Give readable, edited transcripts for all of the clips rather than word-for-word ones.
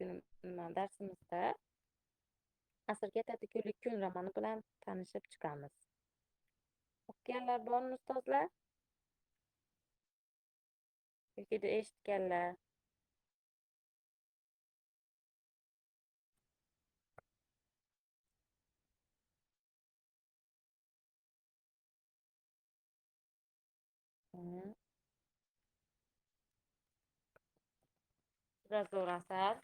Bugungi darsimizda Asrga tatigulik kun romani bilan tanishib chiqamiz. O'qiganlar bormi, ustozlar? Yoki eshitganlar? Juda zo'r asar.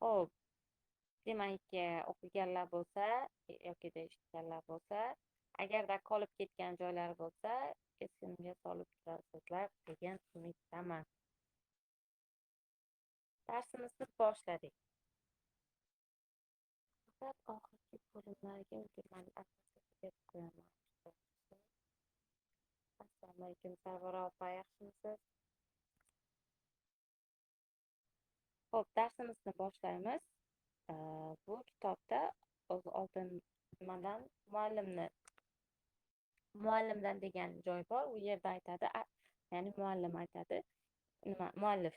Xo'p, demak, o'qiganlar bo'lsa yoki eshitganlar bo'lsa, agarda qolib ketgan joylari bo'lsa, esimga solib turasizlar degan umiddaman. Darsimizni boshladik. Faqat oxirgi bo'limlarga ulgurmadik. Berib qo'yaman. Assalomu alaykum, Sarvara opa, yaxshimisiz? Xo'p, darsimizni boshlaymiz. Bu kitobda o'zi oldin nimadan muallimdan degan joy bor. U yerda aytadi, ya'ni muallim aytadi, nima muallif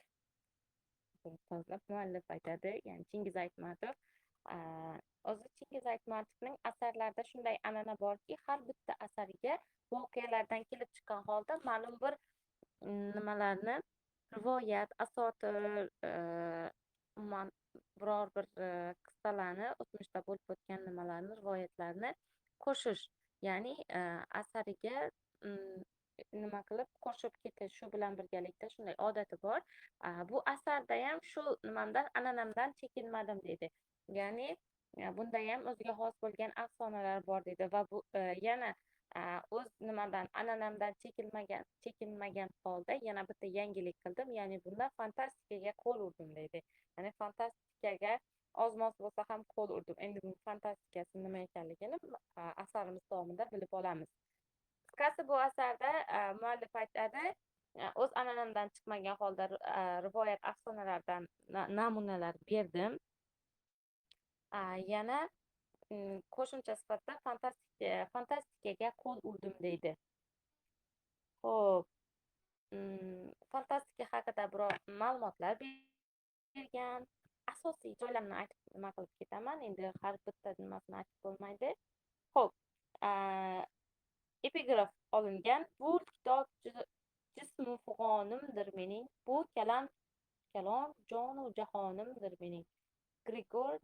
muallif aytadi, ya'ni Chingiz Aytmatov. O'zi Chingiz Aytmatovning asarlarida shunday an'ana borki, har bitta asariga voqealardan kelib chiqqan holda ma'lum bir nimalarni, rivoyat, asotir, umuman biror bir qissalarni, o'tmishda bo'lib o'tgan nimalarni, rivoyatlarni qo'shish, ya'ni asariga nima qilib qo'shib ketish, shu bilan birgalikda shunday odati bor. Bu asarda ham shu nimamdan, an'anamdan chekinmadim deydi. Ya'ni bunda ham o'ziga xos bo'lgan afsonalar bor deydi va bu yana o'z nimadan, an'anamdan chekinmagan holda yana bitta yangilik qildim, ya'ni bunda fantastikaga qo'l urdim deydi. Ya'ni fantastikaga oz-moz bo'lsa ham qo'l urdim. Endi bu fantastikasi nima ekanligini asarimiz davomida bilib olamiz. Qisqasi, bu asarda muallif aytadi, o'z an'anamdan chiqmagan holda rivoyat, afsonalardan namunalar berdim. Yana qo'shimcha sifatida fantastikaga qo'l urdim deydi. Xo'p, fantastika haqida biror ma'lumotlar bergan. Asosiy joylarini aytib nima qilib ketaman. Endi har bitta nimasini aytib bo'lmaydi. Xo'p, epigraf olingan. Bu kitob jismu fug'onimdir mening, bu kalom jonu jahonimdir mening. Grigor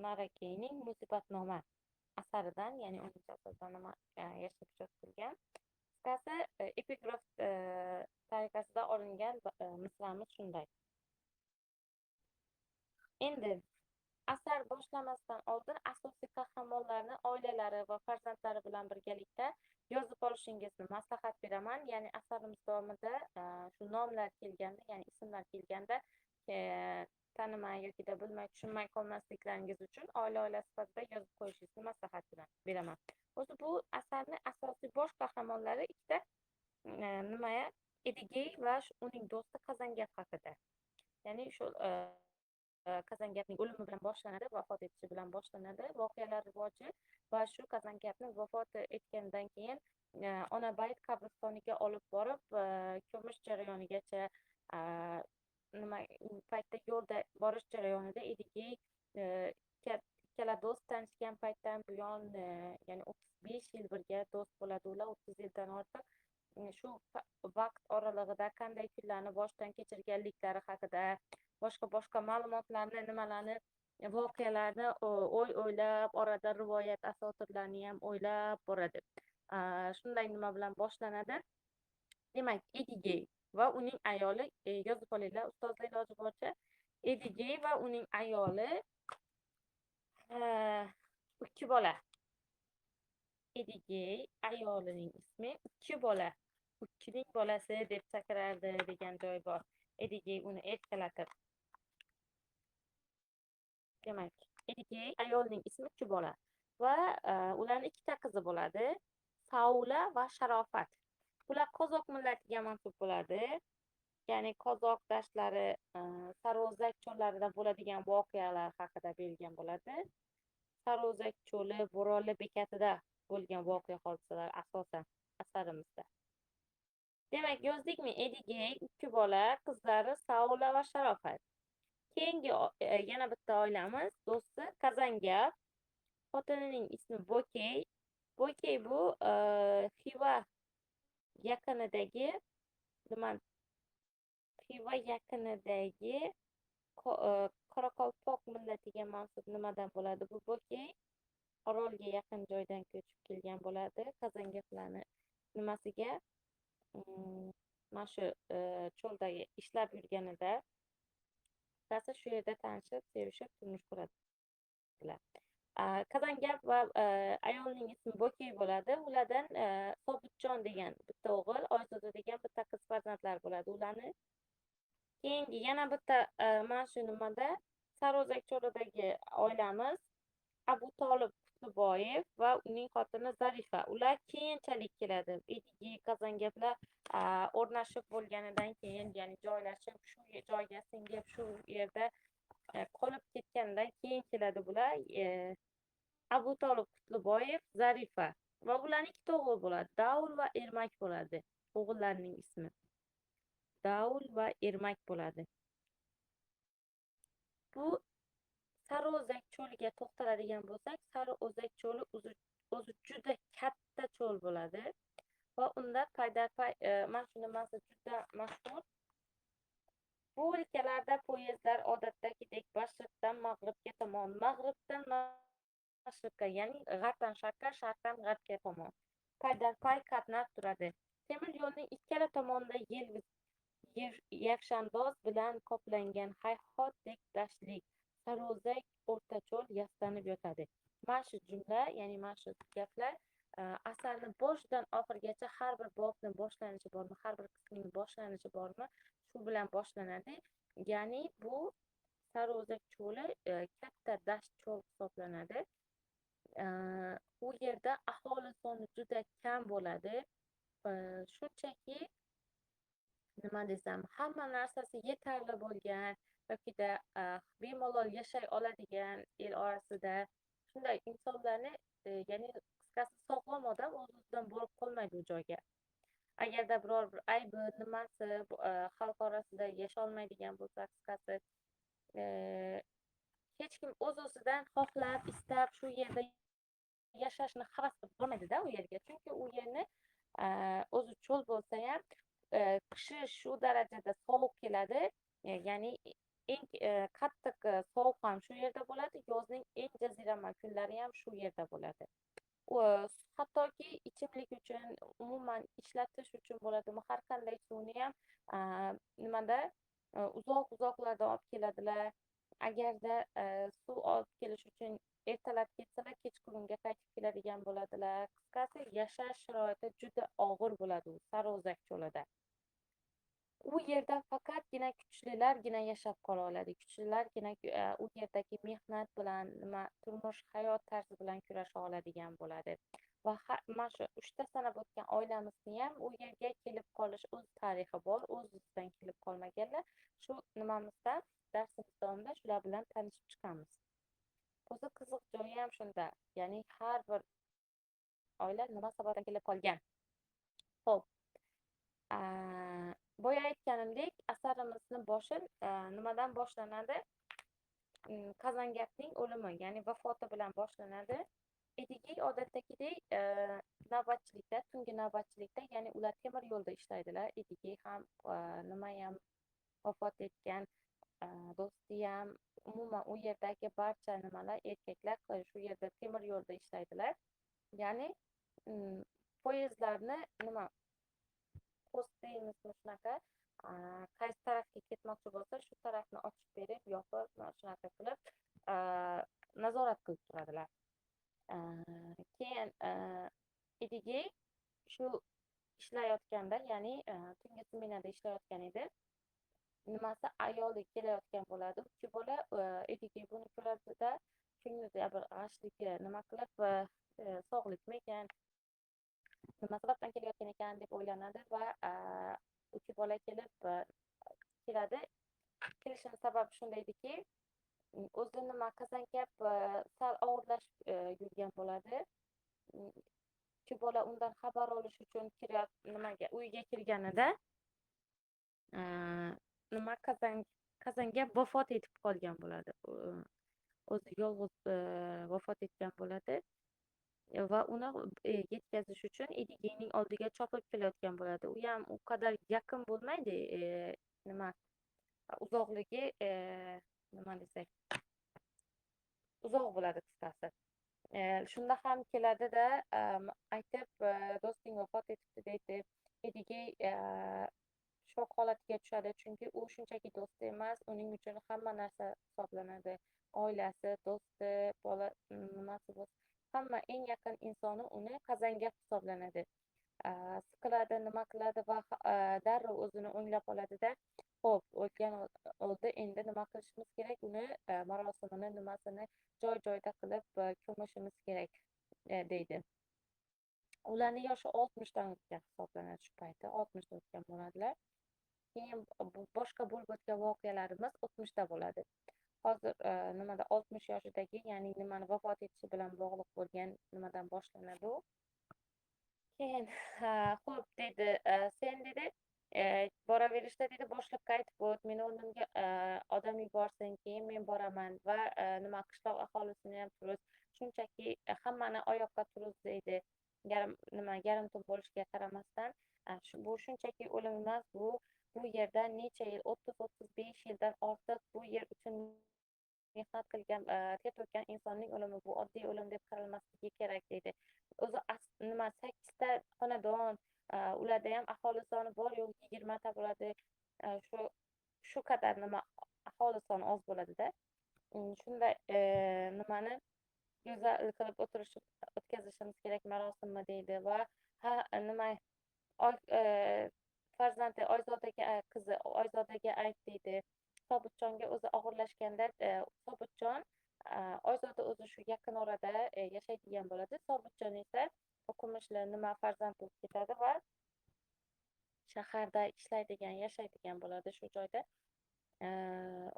Narakeyning Musibatnoma asaridan, ya'ni 10-asrda nima yashab o'tkazilgan. Qisqasi, epigraf tariqasida olingan misramiz shunday. Endi asar boshlamasdan oldin asosiy qahramonlarni oilalari va farzandlari bilan birgalikda yozib olishingizni maslahat beraman. Ya'ni asarimiz davomida shu nomlar kelganda, ya'ni ismlar kelganda tanimay yoki bilmay, tushunmay qolmasliklaringiz uchun oila sifatida yozib qo'yishingizni maslahat beraman. O'zi bu asarni asosiy bosh qahramonlari ikkita nima, Edigey va uning do'sti Qazangap haqida. Ya'ni shu Qazangapning o'limi bilan boshlanadi, vafot etishi bilan boshlanadi voqealar rivoji va shu Qazangapni vafot etgandan keyin ona bayt qabristoniga olib borib ko'mish jarayonigacha, nima paytda yo'lda borish jarayonida Edigey ikkala do'st tanishgan paytdan buyon, ya'ni 35 yil birga do'st bo'ladi ular, 30 yildan ortiq. Shu vaqt oralig'ida qanday kunlarni boshdan kechirganliklari haqida boshqa ma'lumotlarni, nimalarni, voqealarni o'ylab, orada rivoyat, asotirlarni ham o'ylab boradi. Shunday nima bilan boshlanadi. Demak, Edigey va uning ayoli, yozib olinglar ustozlar iloji boricha. Edigey va uning ayoli 2 bola. Edigey ayolining ismi 2 bola. 2ning bolasi deb chaqirardi degan joy bor. Edigey uni erkalatib. Demak, Edigey ayolining ismi 2 bola va ularning 2ta qizi bo'ladi. Saula va Sharofat. Ular qozoq millatiga mansub bo'ladi. Ya'ni qozoq dashtlari, Sariozak cho'llarida bo'ladigan voqealar haqida berilgan bo'ladi. Sariozak cho'li, Bo'ronli bekatida bo'lgan voqea hodisalar asosan asarimizda. Demak, yozdikmi? Edigey, ikki bola, qizlari Saula va Sharofat. Keyingi yana bitta oilamiz, do'sti Kazangap. Xotinining ismi Bokey. Bokey bu Xiva yaqinidagi nima? Xiva yaqinidagi Qoraqalpoq millatiga mansub nimadan bo'ladi bu Bokey? Orolga yaqin joydan ko'chib kelgan bo'ladi. Kazangaplarni nimasiga? Mana shu cho'ldagi ishlab yurganida qisqasi shu yerda tanishib, sevishib, turmush quradilar. Kazangap va ayolning ismi Bokey bo'ladi. Ulardan Sobitjon degan bitta o'g'il, Oyzoda degan bitta qiz farzandlar bo'ladi ularni. Keyingi yana bitta mana shu nimada Sariozak cho'lidagi oilamiz Abu Tolib Qutliboyev va uning xotini Zarifa. Ular keyinchalik keladi. Edigey, Kazangaplar o'rnashib bo'lganidan keyin, ya'ni joylashib, shu joyga singib, shu yerda qolib ketganidan keyin keladi bular. Abu Tolib Qutliboyev, Zarifa va ularning ikkita o'g'li bo'ladi. Daul va Ermak bo'ladi. O'g'illarining ismi Daul va Ermak bo'ladi. Bu Sariozak cho'liga to'xtaladigan bo'lsak, Sariozak cho'li o'zi juda katta cho'l bo'ladi va unda paydarpay mana shu nimasi juda mashhur. Bu o'lkalarda poyezdlar odatdagidek mashriqdan mag'ribga tomon, mag'ribdan mashriqqa, ya'ni g'arbdan sharqqa, sharqdan g'arbga tomon paydarpay qatnab turadi. Temir yo'lning ikkala tomonida yavshandoz bilan qoplangan hayhotdek dashtlik Sariozak o'rta cho'l yastanib yotadi. Mana shu jumla, ya'ni mana shu gaplar asarni boshidan oxirigacha har bir bobni boshlanishi bormi, har bir qismning boshlanishi bormi, shu bilan boshlanadi. Ya'ni bu Sariozak cho'li katta dasht cho'l hisoblanadi. U yerda aholi soni juda kam bo'ladi. Shunchaki nima desam, hamma narsasi yetarli bo'lgan yokida bemalol yashay oladigan el orasida shunday insonlarni, ya'ni qisqasi sog'lom odam o'z-o'zidan borib qolmaydi u joyga. Agarda biror bir aybi nimasi xalq orasida yasholmaydigan bo'lsa, qisqasi hech kim o'z-o'zidan xohlab, istab shu yerda yashashni havas qilib bormaydida u yerga. Chunki u yerni o'zi cho'l bo'lsa ham qishi shu darajada sovuq keladi, ya'ni eng qattiq sovuq ham shu yerda bo'ladi, yozning eng jazirama kunlari ham shu yerda bo'ladi. Hattoki ichimlik uchun, umuman ishlatish uchun bo'ladimi, har qanday suvni ham nimada uzoq-uzoqlardan olib keladilar. Agarda suv olib kelish uchun ertalab ketsalar, kechqurunga qaytib keladigan bo'ladilar. Qisqasi, yashash sharoiti juda og'ir bo'ladi u Sariozak cho'lida. U yerda faqatgina kuchlilargina yashab qola oladi. Kuchlilargina u yerdagi mehnat bilan, nima turmush hayot tarzi bilan kurasha oladigan bo'ladi. Va mana shu uchta sanab o'tgan oilamizni ham u yerga kelib qolish o'z tarixi bor, o'z-o'zidan kelib qolmaganlar. Shu nimamizda, darsimiz davomida shular bilan tanishib chiqamiz. O'zi qiziq joyi ham shunda. Ya'ni har bir oila nima sababdan kelib qolgan. Xo'p. Boya aytganimdek, asarimizni boshi nimadan boshlanadi? Kazangapning o'limi, ya'ni vafoti bilan boshlanadi. Edigey odatdagidek navbatchilikda, tungi navbatchilikda, ya'ni ular temir yo'lda ishlaydilar. Edigey ham, nima ham vafot etgan do'sti ham, umuman u yerdagi barcha nimalar erkaklar shu yerda temir yo'lda ishlaydilar. Ya'ni poyezdlarni nima post deymizmi shunaqa, qaysi tarafga ketmoqchi bo'lsa, shu tarafni ochib berib, yopib, shunaqa qilib nazorat qilib turadilar. Keyin Edigey shu ishlayotganda, ya'ni tungi smenada ishlayotgan edi. Nimasi ayoli kelayotgan bo'ladi. Ikki bola Edigey buni ko'radida, ko'nglida bir g'ashlikka nima qilib, sog'likmi ekan, nima sababdan kelayotgan ekan deb o'ylanadi va ikki bola kelib Keladi. Kelishini sababi shunda ediki, o'zi nima Kazangap sal og'irlashib yurgan bo'ladi. Ikki bola undan xabar olish uchun nimaga uyga kirganida nima Kazangap vafot etib qolgan bo'ladi. O'zi yolg'iz vafot etgan bo'ladi va uni yetkazish uchun Edigeyning oldiga chopib kelayotgan bo'ladi. U ham u qadar yaqin bo'lmaydi, nima uzoqligi, nima desak, uzoq bo'ladi qisqasi. Shunda ham keladida aytib, do'sting vafot etibdi deydi. Edigey shok holatiga tushadi, chunki u shunchaki do'sti emas, uning uchun hamma narsa hisoblanadi. Oilasi, do'sti, bola nimasi bo'lsa, hamma eng yaqin insoni uni Kazangap hisoblanadi. Siqiladi, nima qiladi va darrov o'zini o'nglab oladida, xo'p, o'lgan oldi, endi nima qilishimiz kerak? Uni marosimini, nimasini joy-joyida qilib ko'mishimiz kerak, deydi. Ularning yoshi 60 dan o'tgan hisoblanadi shu payti, 60 dan o'tgan bo'ladilar. Keyin boshqa bo'lib o'tgan voqealarimiz 60 da bo'ladi. Hozir nimada 60 yoshidagi, ya'ni nimani vafot etishi bilan bog'liq bo'lgan nimadan boshlanadi u. Keyin xo'p dedi, sen dedi, boraverishda dedi, boshliqqa aytib o't, meni o'rnimga odam yuborsin, keyin men boraman va nima qishloq aholisini ham turuz, shunchaki hammani oyoqqa turuz deydi. Yarim nima yarim tun bo'lishiga qaramasdan, bu shunchaki o'lim emas, bu yerda necha yil, 30-35 yildan ortiq bu yer uchun mehnat qilgan, ter to'kkan insonning o'limi, bu oddiy o'lim deb qaralmasligi kerak deydi. O'zi nima 8 ta xonadon, ularda ham aholi soni bor yo'q 20 ta bo'ladi. Shu qadar nima aholi soni oz bo'ladida. Shunday nimani go'zal qilib o'tirishib o'tkazishimiz kerak marosimni deydi va ha nima farzandi Oyzodaga, qizi Oyzodaga ayt deydi. Sobitjonga o'zi og'irlashganda, Sobitjon, Oyzoda o'zi shu yaqin orada yashaydigan bo'ladi. Sobitjon esa o'qimishli nima farzand bo'lib ketadi va shaharda ishlaydigan, yashaydigan bo'ladi shu joyda.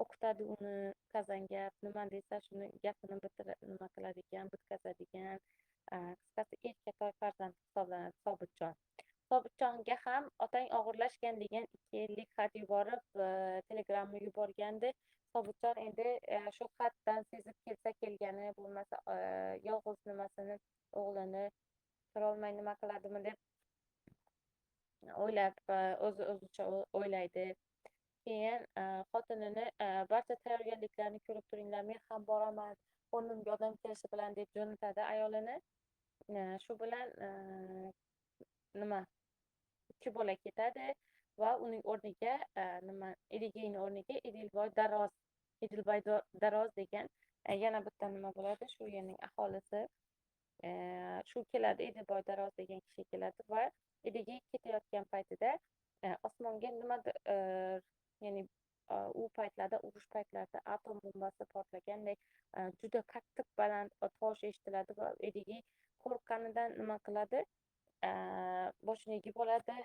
O'qitadi uni Kazangap, nima desa shuni gapini bitirib nima qiladigan, bitkazadigan, qisqasi erkatoy farzand hisoblanadi Sobitjon. Sobitjonga ham otang og'irlashgan degan 2 yillik xat yuborib, telegramma yuborgandi. Sobitjon endi shu xatdan sezib kelsa kelgani, bo'lmasa yolg'iz nimasini, o'g'lini ko'rolmay nima qiladimi deb o'ylab, o'zi o'zicha o'ylaydi. Keyin xotinini barcha tayyorgarliklarni ko'rib turinglar, men ham boraman, o'rnimga odam kelishi bilan deb jo'natadi ayolini. Shu bilan nima 2 bola ketadi va uning o'rniga nima Edigeyning o'rniga Edilboy Daroz, Edilboy Daroz degan yana bitta nima bo'ladi, shu yerning aholisi, shu keladi, Edilboy Daroz degan kishi keladi va Edigey ketayotgan paytida osmonga nimadir, ya'ni u paytlarda, urush paytlarida atom bombasi portlagandek juda qattiq baland tovush eshitiladi va Edigey qo'rqqanidan nima qiladi, boshini egib oladi.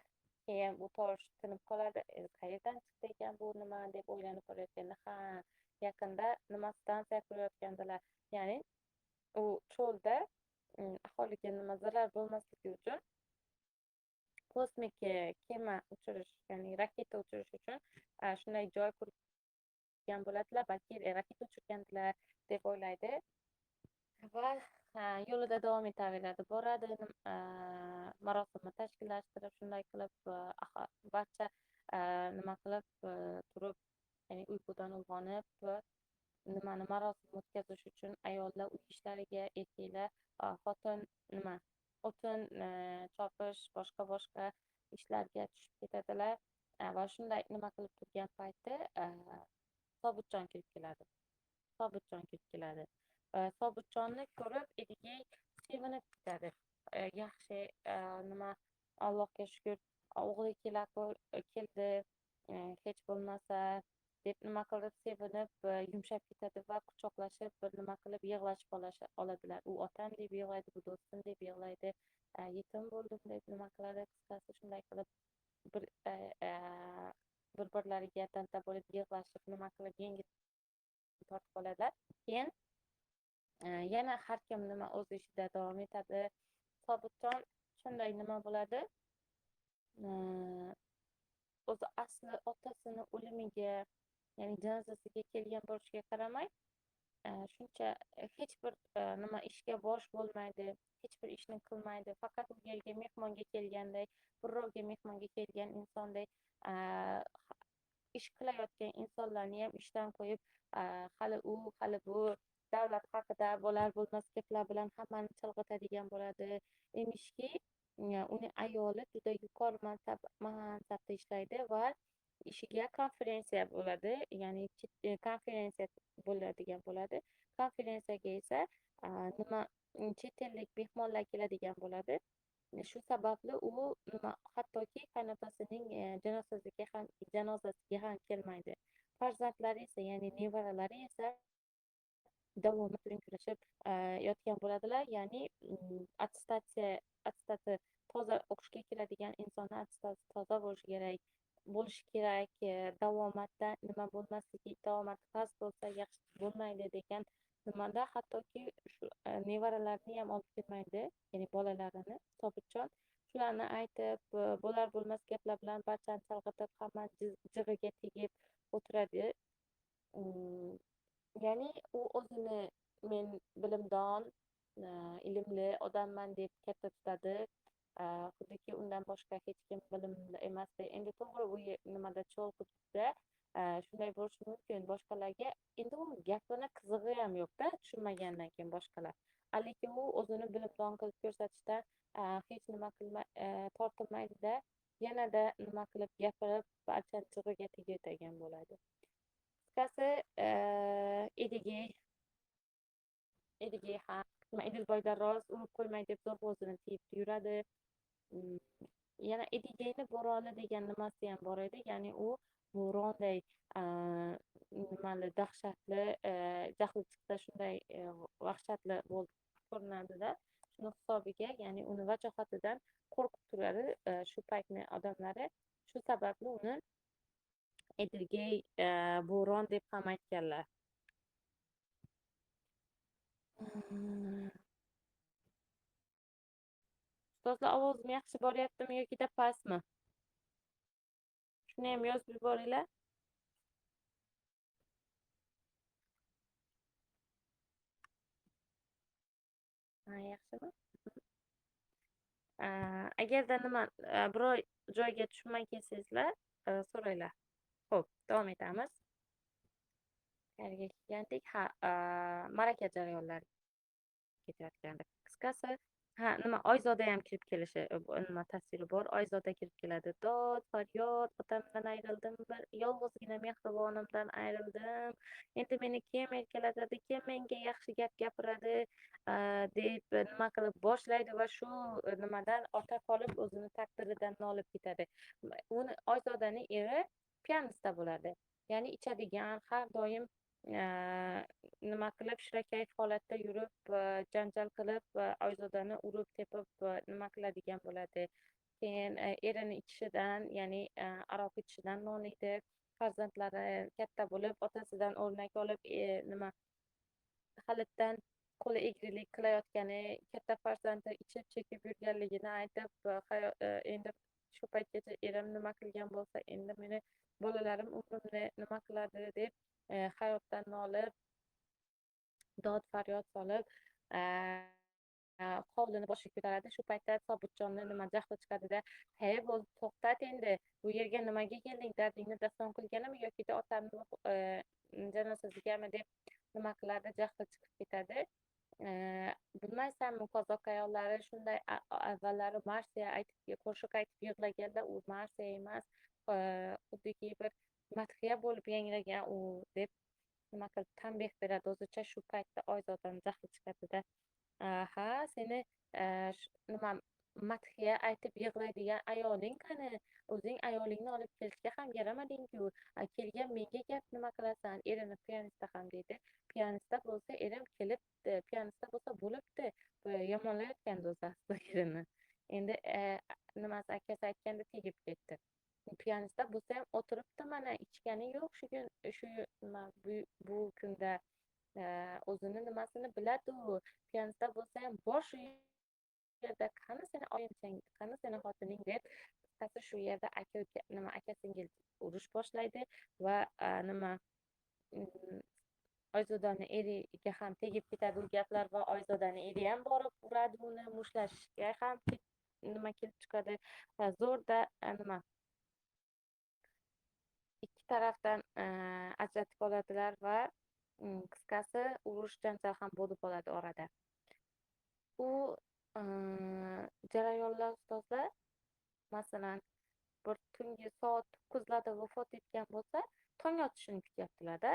Keyin bu tovush tinib qoladi. Qayerdan chiqdi ekan bu nima deb o'ylanib qolayotganda, ha, yaqinda nima stansiya qurayotgandilar. Ya'ni u cho'lda aholiga nima zarar bo'lmasligi uchun kosmik kema uchirish, ya'ni raketa uchirish uchun shunday joy qurgan bo'ladilar, balki raketa uchirgandilar deb o'ylaydi va yo'lida davom etaveradi. Boradi, marosimni tashkillashtirib, shunday qilib barcha nima qilib turib, ya'ni uyqudan uyg'onib nimani marosim o'tkazish uchun ayollar uy ishlariga, erkaklar xotin nima o'tin chopish, boshqa boshqa ishlarga tushib ketadilar va shunday nima qilib turgan payti Sobitjon kirib keladi. Sobitjon kirib keladi. Sobitjonni ko'rib Edigey sevinib ketadi. Yaxshi, nima Allohga shukur, o'g'li keldi, hech bo'lmasa deb nima qilib sevinib yumshab ketadi va quchoqlashib bir nima qilib yig'lashib oladilar. U otam deb yig'laydi, bu do'stim deb yig'laydi, yetim bo'ldim deb nima qiladi, qisqasi shunday qilib bir Bir-birlariga dalda bo'lib yig'lashib, nima qilib, yengil tortib oladilar. Keyin yana har kim nima o'z ishida davom etadi. Sobitjon shunday nima bo'ladi, o'zi asli otasini o'limiga, ya'ni janozasiga kelgan bo'lishiga qaramay, shuncha hech bir nima ishga bosh bo'lmaydi, hech bir ishni qilmaydi. Faqat u yerga mehmonga kelganday, birovga mehmonga kelgan insonday ish qilayotgan insonlarni ham ishdan qo'yib, hali u, hali bu davlat haqida bo'lar bo'lmas gaplar bilan hammani chalg'itadigan bo'ladi. Emishki, uni ayoli juda yuqori mansabda ishlaydi va ishiga konferensiya bo'ladi, ya'ni konferensiya bo'ladigan bo'ladi. Konferensiyaga esa nima chet ellik mehmonlar keladigan bo'ladi. Shu sababli u nima hattoki qaynotasining janozasiga ham kelmaydi. Farzandlari esa, ya'ni nevaralari esa davomli kurashib yotgan bo'ladilar. Ya'ni attestatsiya toza o'qishga kiradigan insonni attestatsiya toza bo'lishi kerak, davomatda nima bo'lmasligi, davomat past bo'lsa yaxshi bo'lmaydi degan nimada hattoki shu nevaralarni ham olib kelmaydi, ya'ni bolalarini. Sobitjon shularni aytib, bo'lar bo'lmas gaplar bilan barchani chalg'itib, hammani jig'iga tegib o'tiradi. Ya'ni u o'zini men bilimdon, ilmli odamman deb katta tutadi. Xuddiki undan boshqa hech kim bilimli emasdi. Endi to'g'ri, u nimada cho'l hududda shunday bo'lishi mumkin boshqalarga. Endi u gapini qizig'i ham yo'qda, tushunmagandan keyin boshqalar. Lekin u o'zini bilimdon qilib ko'rsatishdan hech nima qilmay, tortinmaydida, yanada nima qilib gapirib barchani jig'iga tegadigan bo'ladi. Qisqasi, Edige ham Edilboydan rost urib qo'ymay deb zo'rg'a o'zini tiyib yuradi. Yana Edigeyni bo'roni degan nimasi ham bor edi. Ya'ni u bo'ronday nimali dahshatli, jahli chiqsa shunday vahshatli bo'lib ko'rinadida. Shuni hisobiga, ya'ni uni vajohatidan qo'rqib turadi shu paytni odamlari. Shu sababli uni Edigey bo'ron deb ham aytganlar. Ustozlar, ovozim yaxshi boryaptimi yoki pastmi? Shuni ham yozib yuboringlar. Ha, yaxshimi? Agarda nima biror joyga tushunmay kelsangizlar, so'ranglar. Xo'p, davom etamiz. Qayerga kelgandik? Ha, ma'raka jarayonlari ketayotgandi. Qisqasi, ha, nima Oyzoda ham kirib kelishi, nima tasviri bor. Oyzoda kirib keladi. Dod, faryod, otamdan ayrildim, bir yolg'izgina mehribonimdan ayrildim. Endi meni kim erkalatadi, kim menga yaxshi gap gapiradi, deb nima qilib boshlaydi va shu nimadan ota qolib o'zini taqdiridan nolib ketadi. Uni Oyzodaning eri pianista bo'ladi. Ya'ni ichadigan, har doim nima qilib shirakayf holatda yurib, janjal qilib, Oyzodani urib tepib nima qiladigan bo'ladi. Keyin erini ichishidan, ya'ni aroq ichishidan noliydi. Farzandlari katta bo'lib, otasidan o'rnak olib, nima halitdan qo'li egrilik qilayotgani, katta farzandi ichib chekib yurganligini aytib, endi shu paytgacha erim nima qilgan bo'lsa, endi meni bolalarim umrimni nima qiladi deb hayotdan nolib, dod faryod solib, hovlini boshiga ko'taradi. Shu paytda Sobitjonni nima jahli chiqadida, "Hey, bo'ldi, to'xtat endi. Bu yerga nimaga kelding? Dardingni daston qilganimi yoki otamni janozasigami?" deb nima qiladi, jahli chiqib ketadi. Bilmaysanmi, qozoq ayollari shunday avvallari marsiya aytib, qo'shiq aytib yig'laganda u marsiya emas, xuddiki bir madhiya bo'lib yangragan u deb nima qilib tanbeh beradi o'zicha. Shu paytda Oyzodan jahli chiqadida, ha, seni nima madhiya aytib yig'laydigan ayoling qani? O'zing ayolingni olib kelishga ham yaramading-ku. Kelgan menga gap nima qilasan? Erini pianista ham deydi. Pianista bo'lsa erim kelibdi, pianista bo'lsa bo'libdi. Yomonlayotgandi o'zi aslida erini. Endi nimasi akasi aytganda tegib ketdi. Piyanista bo'lsa ham o'tiribdi, mana ichgani yo'q shu kun, shu nima bu kunda o'zini nimasini biladi u. Piyanista bo'lsa ham bor shu yerda, qani seni oyimchang, qani seni xotining deb qisqasi shu yerda aka uka nima aka singil urush boshlaydi va nima Oyzodani eriga ham tegib ketadi u gaplar va Oyzodani eri ham borib uradi uni, mushtlashishga ham nima kelib chiqadi va zo'rda nima ikki tarafdan ajratib oladilar va qisqasi urush janjal ham bo'lib oladi orada. U jarayonlar ustozlar, masalan, bir tungi soat 9larda vafot etgan bo'lsa, tong otishini kutyaptilar-da.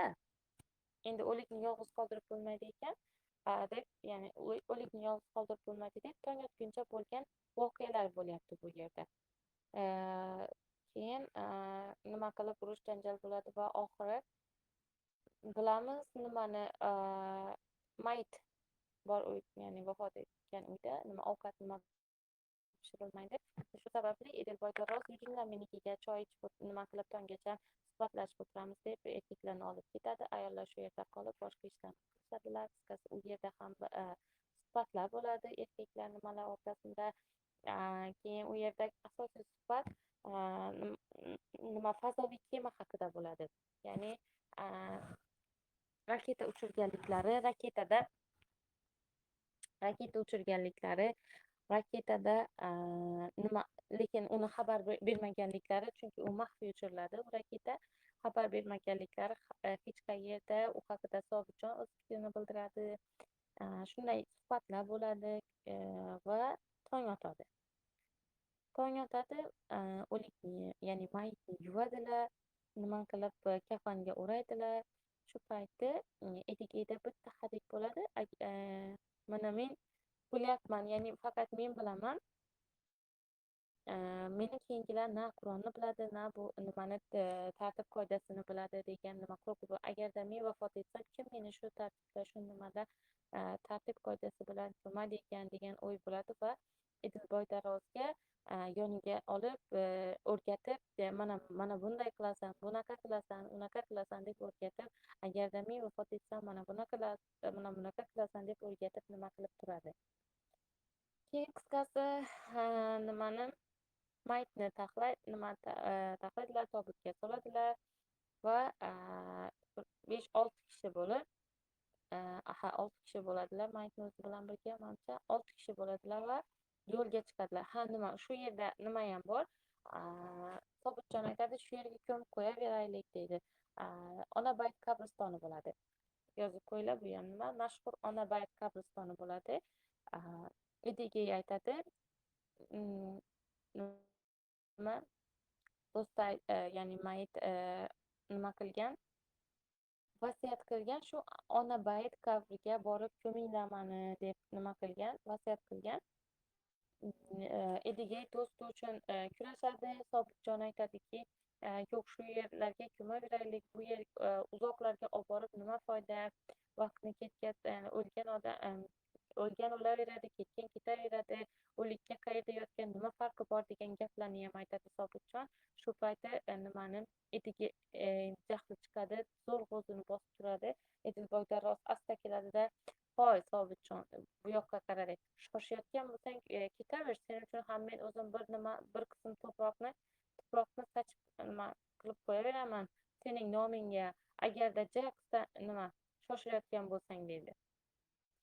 Endi o'likni yolg'iz qoldirib bo'lmaydi ekan deb, ya'ni o'likni yolg'iz qoldirib bo'lmaydi deb tong otguncha bo'lgan voqealar bo'lyapti bu yerda. Keyin nima qilib urush janjal bo'ladi va oxiri bilamiz nimani mayit bor uy, ya'ni vafot etgan uyda nima ovqat nima pishirilmaydi. Shu sababli Edilboy Darroz yuringlar menikiga choy ichib nima qilib tonggacha suhbatlashib o'tiramiz deb erkaklarni olib ketadi. Ayollar shu yerda qolib boshqa ishlarni qilishadilar. Qisqasi u yerda ham suhbatlar bo'ladi erkaklar nimalar o'rtasida. Keyin u yerda asosiy suhbat nima fazoviy kema haqida bo'ladi. Ya'ni raketa uchirganliklari, raketada nima, lekin uni xabar bermaganliklari, chunki u maxfiy uchiriladi u raketa, xabar bermaganliklari hech qayerda u haqida Sobitjon o'z fikrini bildiradi. Shunday suhbatlar bo'ladi va tong otadi. Tong otadi, o'likni, ya'ni mayitni yuvadilar, nima qilib kafanga o'raydilar. Shu payti Edigeyda bitta hadik bo'ladi. Mana men bilyapman, ya'ni faqat men bilaman. Meni keyingilar na Qur'onni biladi, na bu nimani tartib qoidasini biladi degan nima qo'rquv. Agarda men vafot etsam, kim meni shu tartibda, shu nimada tartib qoidasi bilan ko'madi ekan degan o'y bo'ladi va Edilboy Darrozga yoniga olib o'rgatib, mana bunday qilasan, bunaqa qilasan, unaqa qilasan deb o'rgatib, agarda men vafot etsam mana bunaqa mana bunaqa qilasan deb o'rgatib nima qilib turadi. Keyin qisqasi nimani mayitni taxlaydilar, tobutga soladilar va 5-6 kishi bo'lib, 6 kishi bo'ladilar mayitni o'zi bilan birga, manimcha 6 kishi bo'ladilar va yo'lga chiqadilar. Ha, nima shu yerda nima ham bor? Sobitjon aytadi, shu yerga ko'mib qo'yaveraylik deydi. Ona bayt qabristoni bo'ladi. Yozib qo'yinglar, bu ham nima? Mashhur ona bayt qabristoni bo'ladi. Edigey aytadi, nima do'sti, ya'ni mayit nima qilgan? Vasiyat qilgan, shu ona bayt qabriga borib ko'minglar mani deb nima qilgan? Vasiyat qilgan. Edigey do'sti uchun kurashadi. Sobitjon aytadiki, yo'q, shu yerlarga ko'maveraylik, bu yer uzoqlarga olib borib nima foyda, vaqtni ketgan, o'lgan odam o'lgan o'laveradi, ketgan ketaveradi, o'likka qayerda yotgan nima farqi bor degan gaplarni ham aytadi Sobitjon. Shu payti nimani Edige jahli chiqadi, zo'r o'zini bosib turadi. Edilboy Darroz asta keladida, hoy Sobitjon, bu yoqqa qaradi, shoshayotgan bo'lsang ketaver, sen uchun ham men o'zim bir nima bir qism tuproqni sachib nima qilib qo'yaveraman sening nomingga, agarda ja nima shoshilayotgan bo'lsang deydi.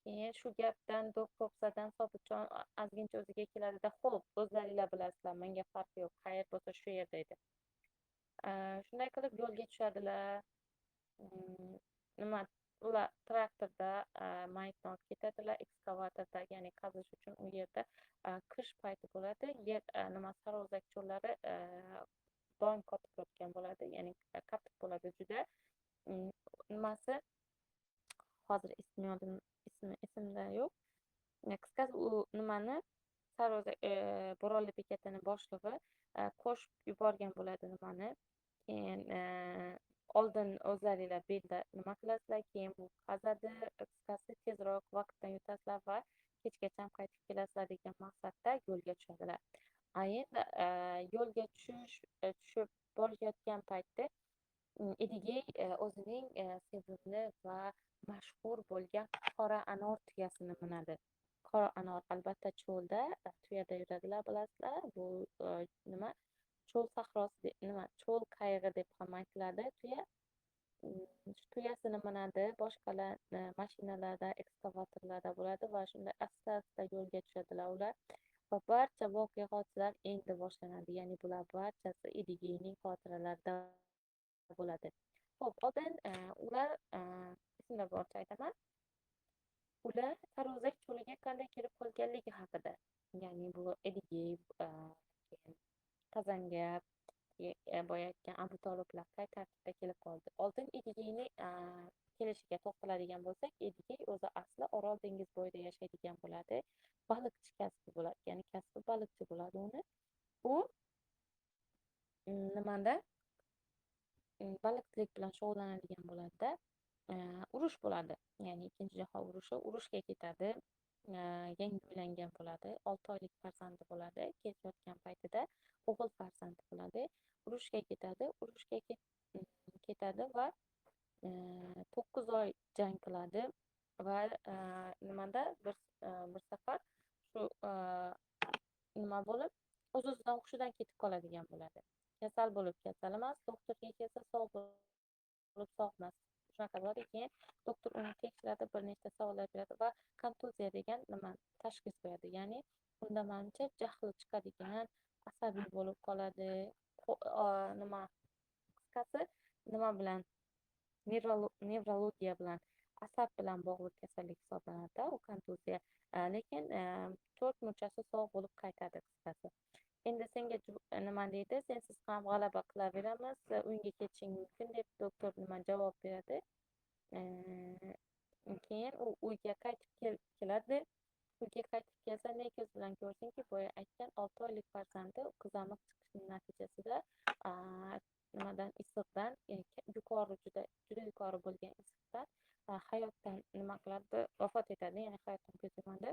Keyin shu gapdan do'q-po'pisadan Sobitjon ozgincha o'ziga keladida, xo'p, o'zlaringlar bilasizlar, menga farqi yo'q, qayer bo'lsa shu yer deydi. Shunday qilib yo'lga tushadilar. Nima ular traktorda mayitni olib ketadilar, ekskavatorda, ya'ni qazish uchun u yerda qish payti bo'ladi. Yer nima Sarozak cho'llari dong qotib yotgan bo'ladi, ya'ni qattiq bo'ladi juda. Nimasi hozir ismi yodim, esimda yo'q. Qisqasi u nimani Sarozak Bo'ronli bekatini boshlig'i qo'shib yuborgan bo'ladi nimani. Keyin oldin o'zlaringlar belda nima qilasizlar, keyin bu qazadi, qisqasi tezroq vaqtdan yutasizlar va kechgacha qaytib kelasizlar degan maqsadda yo'lga tushadilar. Endi yo'lga tushib borayotgan paytda Edigey o'zining sevimli va mashhur bo'lgan qora anor tuyasini minadi. Qora anor albatta cho'lda tuyada yuradilar, bilasizlar. Bu nima, cho'l sahrosi, nima, cho'l qayig'i deb ham aytiladi tuya. Tuyasini minadi, boshqalar mashinalarda, ekskavatorlarda bo'ladi va shunday asta-asta yo'lga tushadilar ular. Va barcha voqea hodisalar endi boshlanadi. Ya'ni bular barchasi Edigeyning xotiralarida bo'ladi. Xo'p, oldin ular esimda boricha aytaman. Ular Sarozak cho'liga qanday kelib qolganligi haqida. Ya'ni bu Edigey, keyin Qazangap, boya aytgan Abu Toliblar qay tartibda kelib qoldi. Oldin Edigeyni kelishiga to'xtaladigan bo'lsak, Edigey o'zi asli Orol dengiz bo'yida yashaydigan bo'ladi. Baliqchi kasbi bo'ladi, ya'ni kasbi baliqchi bo'ladi uni. U nimada baliqchilik bilan shug'ullanadigan bo'ladida. Urush bo'ladi, ya'ni ikkinchi jahon urushi, urushga ketadi. Yangi uylangan bo'ladi, 6 oylik farzandi bo'ladi. Ketayotgan paytida o'g'il farzandi bo'ladi. Urushga ketadi, urushga ketadi va 9 oy jang qiladi va nimada bir safar shu nima bo'lib, o'z-o'zidan hushidan ketib qoladigan bo'ladi. Kasal bo'lib, kasal emas, doktorga kelsa sog' bo'lib sog' emas. Shunaqa bo'ladi. Keyin doktor uni tekshiradi, bir nechta savollar beradi va kontuziya degan nima tashxis qo'yadi. Ya'ni unda manimcha jahli chiqadigan, asabiy bo'lib qoladi. Nima, qisqasi nima bilan, nevrologiya bilan, asab bilan bog'liq kasallik hisoblanadi u kontuziya. Lekin 4 muchasi sog' bo'lib qaytadi qisqasi. Endi senga nima deydi, sensiz ham g'alaba qilaveramiz, uyga ketishing mumkin deb doktor nima javob beradi. Keyin u uyga qaytib keladi. Uyga qaytib kelsa ne ko'z bilan ko'rsinki, boya aytgan 6 oylik farzandi qizamiq chiqishining natijasida nimadan, issiqdan, yuqori, juda juda yuqori bo'lgan issiqdan hayotdan nima qiladi, vafot etadi, ya'ni hayotdan ko'z yumadi,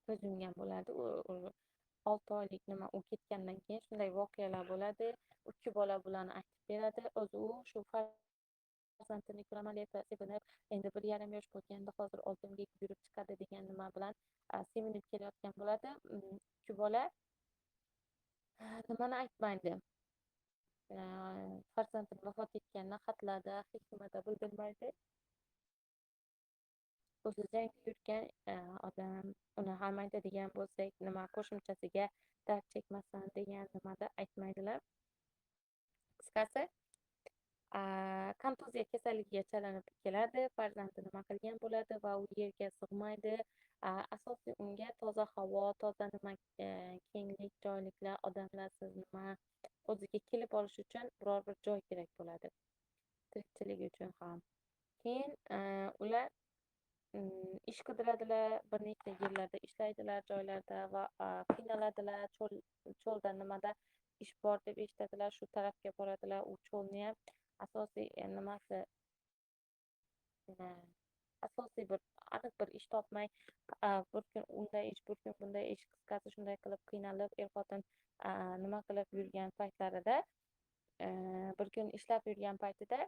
ko'z yumgan bo'ladi. U 6 oylik nima, u ketgandan keyin shunday voqealar bo'ladi. 2 bola bularni aytib beradi. O'zi u shu farzandini ko'raman deb sevinib, endi 1,5 yosh bo'lganda hozir oldimga yugurib chiqadi degan nima bilan sevinib kelayotgan bo'ladi. 2 bola nimani aytmaydi, farzandini vafot etganini xatlarda hech nimada bildirmaydi. O'zi jangda yurgan odam, uni ham aytadigan bo'lsak, nima qo'shimchasiga dard chekmasin degan nimada aytmaydilar. Qisqasi, kontuziya kasalligiga chalinib keladi, farzandi nima qilgan bo'ladi va u yerga sig'maydi. Asosiy unga toza havo, toza nima, kenglik, joyliklar, odamlarsiz nima, o'ziga kelib olish uchun biror bir joy kerak bo'ladi, tirikchilik uchun ham. Keyin ular ish qidiradilar, bir necha yillarda ishlaydilar joylarda va qiynaladilar. Cho'lda nimada ish bor deb eshitadilar, shu tarafga boradilar. U cho'lni ham asosiy nimasi, asosiy bir aniq bir ish topmay, bir kun unday ish, bir kun bunday ish, qisqasi shunday qilib qiynalib, er-xotin nima qilib yurgan paytlarida, bir kun ishlab yurgan paytida,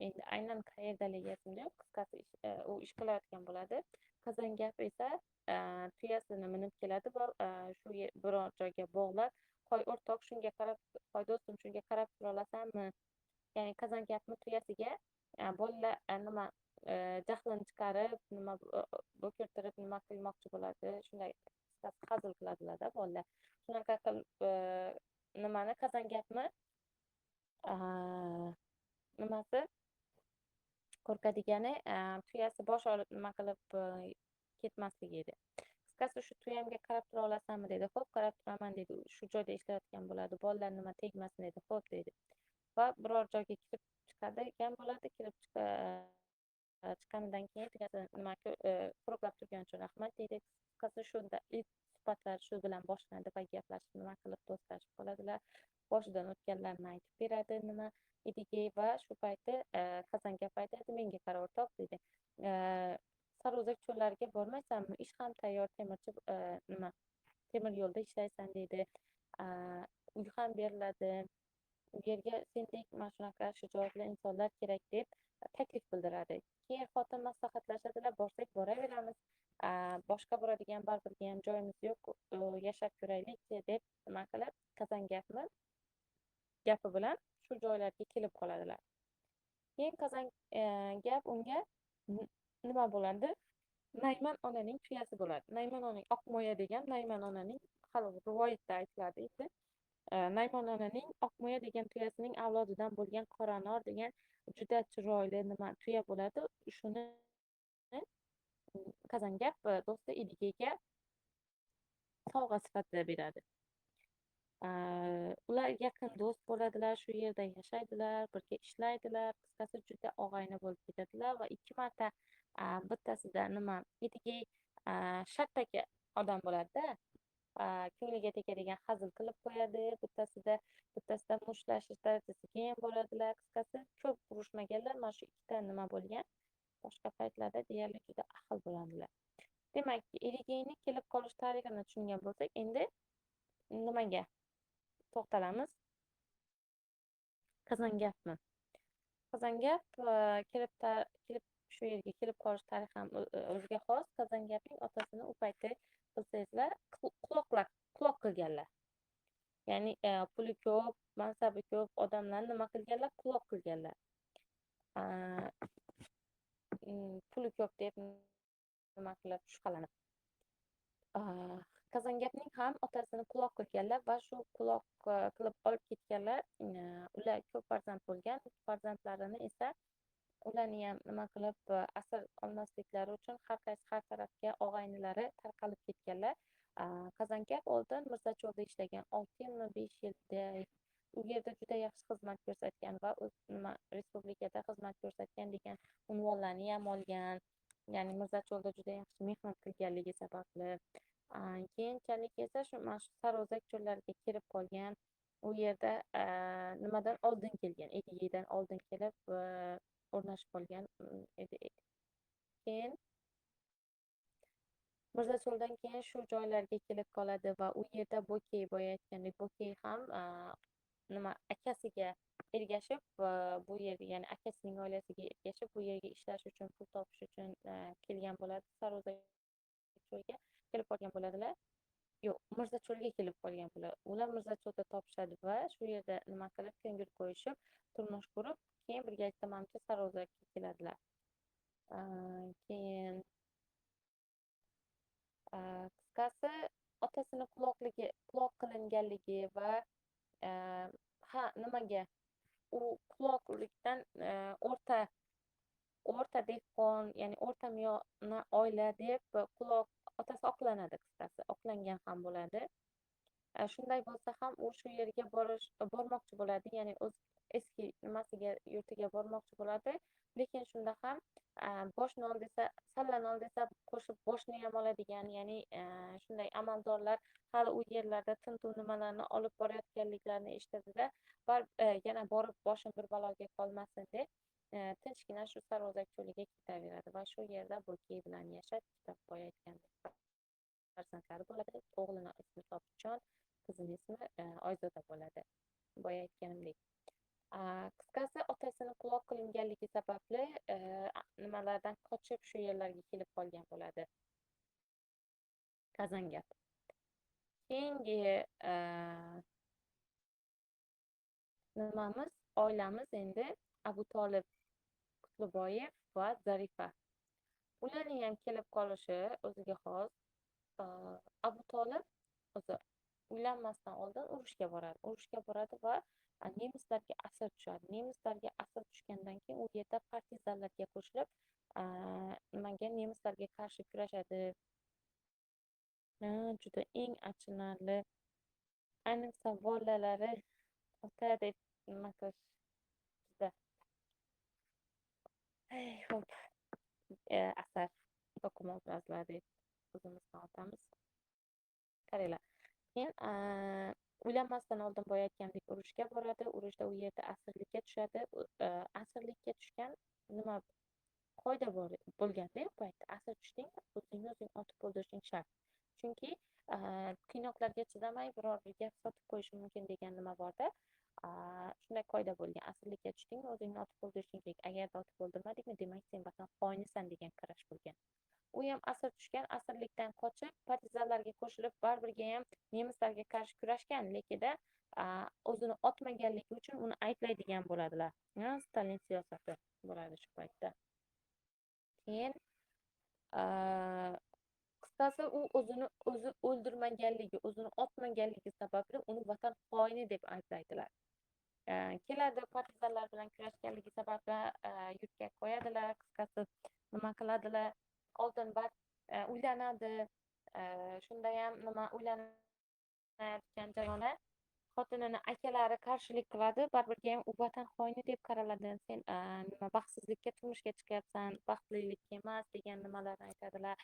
endi aynan qayerdaligi esimda yo'q, qisqasi u ish qilayotgan bo'ladi. Qazangap esa tuyasini minib keladi va shu biror joyga bog'lab, "Hoy o'rtoq, shunga qarab, hoy do'stim, shunga qarab tura olasanmi?" Ya'ni Qazangapni tuyasiga bolalar nima jahlini chiqarib, nima bo'kirtirib nima qilmoqchi bo'ladi, shunday qisqasi hazil qiladilarda bolalar. Shunaqa qilib nimani Qazangapni nimasi qo'rqadigani tuyasi bosh olib nima qilib ketmasligi edi. Qisqasi, "Shu tuyamga qarab tura olasanmi?" dedi. "Xo'p, qarab turaman" dedi. Shu joyda ishlayotgan bo'ladi. "Bolalar nima tegmasin" dedi. "Xo'p" dedi. Va biror joyga kirib chiqadigan bo'ladi. Kirib chiqqanidan keyin tuyasi nima qo'riqlab turgani uchun rahmat deydi. Qisqasi, shunda ilk suhbatlar shu bilan boshlanadi va gaplashib nima qilib do'stlashib qoladilar. Boshidan o'tganlarini aytib beradi nima Edigey va shu payti Qazangap aytadi, "Menga qara o'rtoq" deydi. "Sarozak cho'llariga bormaysanmi? Ish ham tayyor, temirchi nima Temir yo'lda ishlaysan deydi. Uy ham beriladi. U yerga sendek mana shunaqa shijoatli insonlar kerak deb taklif bildiradi. Keyin xotin maslahatlashadilar, borsak boraveramiz. Boshqa boradigan baribir ham joyimiz yo'q, yashab ko'raylikchi deb nima qilib, Kazangapni gapi bilan shu joylarga kelib qoladilar. Keyin Kazangap unga nima bo'ladi? Nayman onaning tuyasi bo'ladi. Nayman onaning Oqmoya degan Nayman onaning, hali rivoyatda aytiladi endi. Nayman onaning Oqmoya degan tuyasining avlodidan bo'lgan Qoranor degan juda chiroyli nima tuya bo'ladi. Shuni Kazangap do'sti Edigega sovg'a sifatida beradi. Ular yaqin do'st bo'ladilar, shu yerda yashaydilar, birga ishlaydilar, qisqasi juda og'ayni bo'lib ketadilar va 2 marta bittasida nima Edige sharttaki odam bo'ladi-da, ko'ngliga tegadigan hazil qilib qo'yadi, bittasida mushtlashish darajasiga ham boradilar, qisqasi ko'p urushmaganlar, mana shu ikkita nima bo'lgan. Boshqa paytlarda deyarli juda ahil bo'ladilar. Demak, Edigeyni kelib qolish tarixini tushungan bo'lsak, endi nimaga to'xtalamiz? Kazangapmi? Kazangap kelib shu yerga kelib qolish tarixi ham o'ziga xos. Kazangapning otasini u payti bilsangizlar, quloq qilganlar. Ya'ni puli ko'p, mansabi ko'p odamlar nima qilganlar? Quloq qilganlar. Puli ko'p deb nima qilib shubhalanib. Kazangapning ham otasini quloq qilganlar va shu quloq qilib olib ketganlar, ular ko'p farzand bo'lgan, farzandlarini esa ularni ham nima qilib asir olmasliklari uchun har qaysi har tarafga og'aynilari tarqalib ketganlar. Kazangap oldin Mirzacho'lda ishlagan, 6 yilmi 5 yilda u yerda juda yaxshi xizmat ko'rsatgan va o'z nima respublikada xizmat ko'rsatgan degan unvonlarni ham olgan. Ya'ni Mirzacho'lda juda yaxshi mehnat qilganligi sababli. Keyinchalik esa shu mana shu Sarozak cho'llariga kelib qolgan. U yerda nimadan oldin kelgan, Edigeydan oldin kelib o'rnashib qolgan edi. Keyin Mirzacho'ldan keyin shu joylarga kelib qoladi va u yerda Bo'key, boya aytgandek, Bo'key ham nima akasiga ergashib, bu yerga, ya'ni akasining oilasiga ergashib, bu yerga ishlash uchun, pul topish uchun kelgan bo'ladi. Sarozak cho'lga kelib qolgan bo'ladilar. Yo'q, Mirzacho'lga kelib qolgan bo'ladi. Ular Mirzacho'lda topishadi va shu yerda nima qilib, ko'ngil qo'yishib, turmush qurib, keyin birgalikda manimcha Sarozakka keladilar. Keyin qisqasi otasini quloq qilinganligi va ha nimaga u quloqlikdan o'rta dehqon, ya'ni o'rta miyona oila deb quloq otasi oqlanadi, qisqasi oqlangan ham bo'ladi. Shunday bo'lsa ham u shu yerga bormoqchi bo'ladi, ya'ni o'z eski nimasiga, yurtiga bormoqchi bo'ladi, lekin shunda ham boshni ol desa, sallani ol desa, qo'shib boshni ham oladigan, ya'ni shunday amaldorlar hali u yerlarda tintuv nimalarni olib borayotganliklarini eshitadida, yana borib boshim bir baloga qolmasin deb tinchgina shu Sarozak cho'liga ketaveradi va shu yerda Bo'key bilan yashab, kitob boya aytgandek farzandlari bo'ladi. O'g'lini ismi Sobitjon, qizining ismi Oyzoda bo'ladi. Boya aytganimdek. Qisqasi otasini quloq qilinganligi sababli nimalardan qochib shu yerlarga kelib qolgan bo'ladi Kazangap. Keyingi nimamiz, oilamiz endi Abu Tolib Qutliboyev va Zarifa. Ularning ham kelib qolishi o'ziga xos. Abu Tolib o'zi uylanmasdan oldin urushga boradi. Urushga boradi va nemislarga asir tushadi. Nemislarga asir tushgandan keyin u yerda partizanlarga qo'shilib, nimaga nemislarga qarshi kurashadi. Juda eng achinarli, ayniqsa bolalari ota deb nima qilish juda. Xo'p, asar to'qima obrazlar deb o'zimizdan otamiz. Qaranglar. Keyin uylanmasdan oldin boya aytgandek urushga boradi. Urushda u yerda asirlikka tushadi. Asirlikka tushgan nima qoida bor bo'lganda u paytda asir tushding, o'zingni o'zing otib o'ldirishing shart. Chunki qiynoqlarga chidamay biror bir gap sotib qo'yishi mumkin degan nima borda. Shunday qoida bo'lgan. Asirlikka tushdingmi, o'zingni otib o'ldirishing kerak. Agarda otib o'ldirmadingmi, demak sen vatan xoinisan degan qarash bo'lgan. U ham asir tushgan, asirlikdan qochib, partizanlarga qo'shilib, baribirga ham nemislarga qarshi kurashgan, lekinda o'zini otmaganligi uchun uni ayblaydigan bo'ladilar. Stalin siyosati bo'ladi shu paytda. Keyin qisqasi u o'zini o'zi o'ldirmaganligi, o'zini otmaganligi sababli uni vatan xoini deb ayblaydilar. Keladi, partizanlar bilan kurashganligi sababli yurtga qo'yadilar, qisqasi nima qiladilar, oldin uylanadi, shundayam nima uylanayotgan jarayonda xotinini akalari qarshilik qiladi, baribirga ham u vatan xoini deb qaraladi, sen nima baxtsizlikka turmushga chiqyapsan, baxtlilikka emas degan nimalarni aytadilar.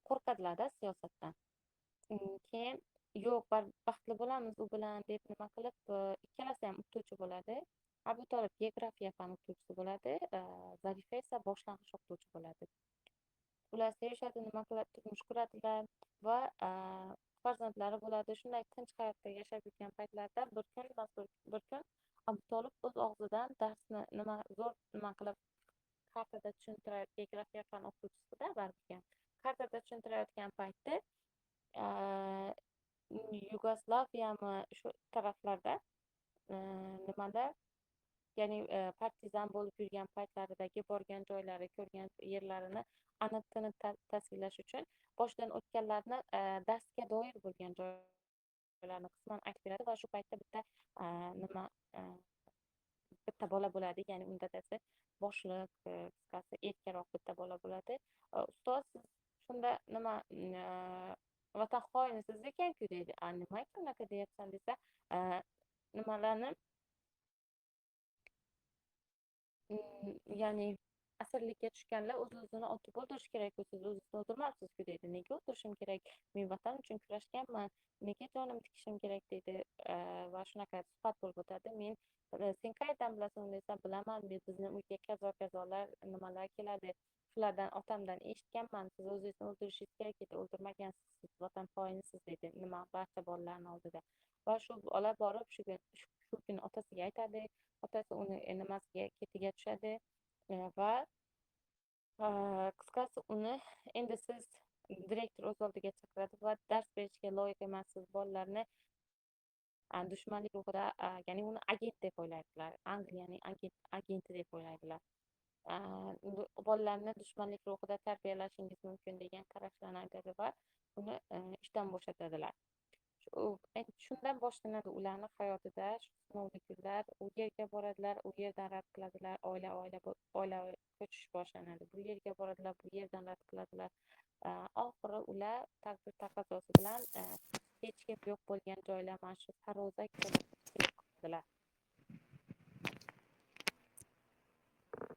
Qo'rqadilarda siyosatdan. Keyin yo'q, baxtli bo'lamiz u bilan deb nima qilib, ikkalasi ham o'qituvchi bo'ladi. Abu Tolib geografiya fani o'qituvchisi bo'ladi, Zarifa esa boshlang'ich o'qituvchi bo'ladi. Ular sevishadi, nima qiladi, turmush quradilar va farzandlari bo'ladi. Shunday tinch hayotda yashab yurgan paytlarida bir kun Abu Tolib o'z og'zidan darsni nima zo'r nima qilib kartada tushuntirayotgan, geografiya fani o'qituvchisida baribir kartada tushuntirayotgan paytda Yugoslaviyami shu taraflarda nimada, ya'ni partizan bo'lib yurgan paytlaridagi borgan joylari, ko'rgan yerlarini aniq tiniq tasvirlash uchun boshdan o'tganlarni darsga doir bo'lgan joylarni qisman aytib beradi va shu paytda bitta nima bitta bola bo'ladi, ya'ni unda dadasi boshliq, qisqasi erkaroq bitta bola bo'ladi. Ustoz, siz shunda nima vatan xoinisiz ekan-ku deydi. A nimaga unaqa deyapsan desa, nimalarni ya'ni asirlikka tushganlar o'z-o'zini otib o'ldirish kerak-ku, siz o'zingizni o'ldirmabsiz-ku deydi. Nega o'ldirishim kerak? Men vatan uchun kurashganman, nega jonim tikishim kerak deydi. Va shunaqa suhbat bo'lib o'tadi. Men sen qayerdan bilasan desa, bilaman, bizni uyga kazo-kazolar nimalar keladi. Shulardan otamdan eshitganman, siz o'zingizni o'ldirishingiz kerak edi, o'ldirmagansiz, siz vatan xoinisiz deydi. Nima barcha bolalarning oldida. Va shu bola borib shu kuni otasiga aytadi. Otasi uni nimasiga ketiga tushadi va qisqasi uni endi siz direktor o'z oldiga chaqiradi va dars berishga loyiq emassiz, bolalarni dushmanlik ruhida, ya'ni uni agent deb o'ylaydilar, Angliyaning agenti deb o'ylaydilar. Bolalarni dushmanlik ruhida tarbiyalashingiz mumkin degan qarashlarni aytadi va uni ishdan bo'shatadilar. Shundan boshlanadi ularni hayotida sinovli kunlar. U yerga boradilar, u yerdan rad qiladilar, oila ko'chish boshlanadi. Bu yerga boradilar, bu yerdan rad qiladilar. Oxiri ular taqdir taqozosi bilan hech kim yo'q bo'lgan joylar mana shu Sarozak kelib qoldilar.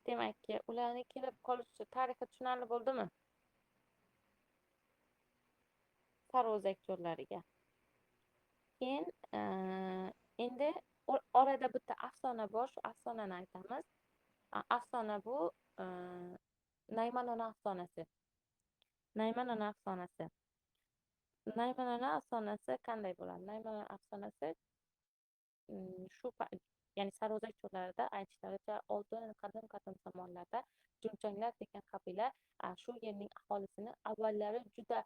Demakki, ularni kelib qolishi tarixi tushunarli bo'ldimi? Sarozak cho'llariga. Keyin endi orada bitta afsona bor, shu afsonani aytamiz. Afsona bu Nayman ona afsonasi. Nayman ona afsonasi. Nayman ona afsonasi qanday bo'ladi? Nayman ona afsonasi shu, ya'ni Sarozak cho'llarida aytishlaricha oldin qadim zamonlarda Junjanglar degan qabila shu yerning aholisini avvallari juda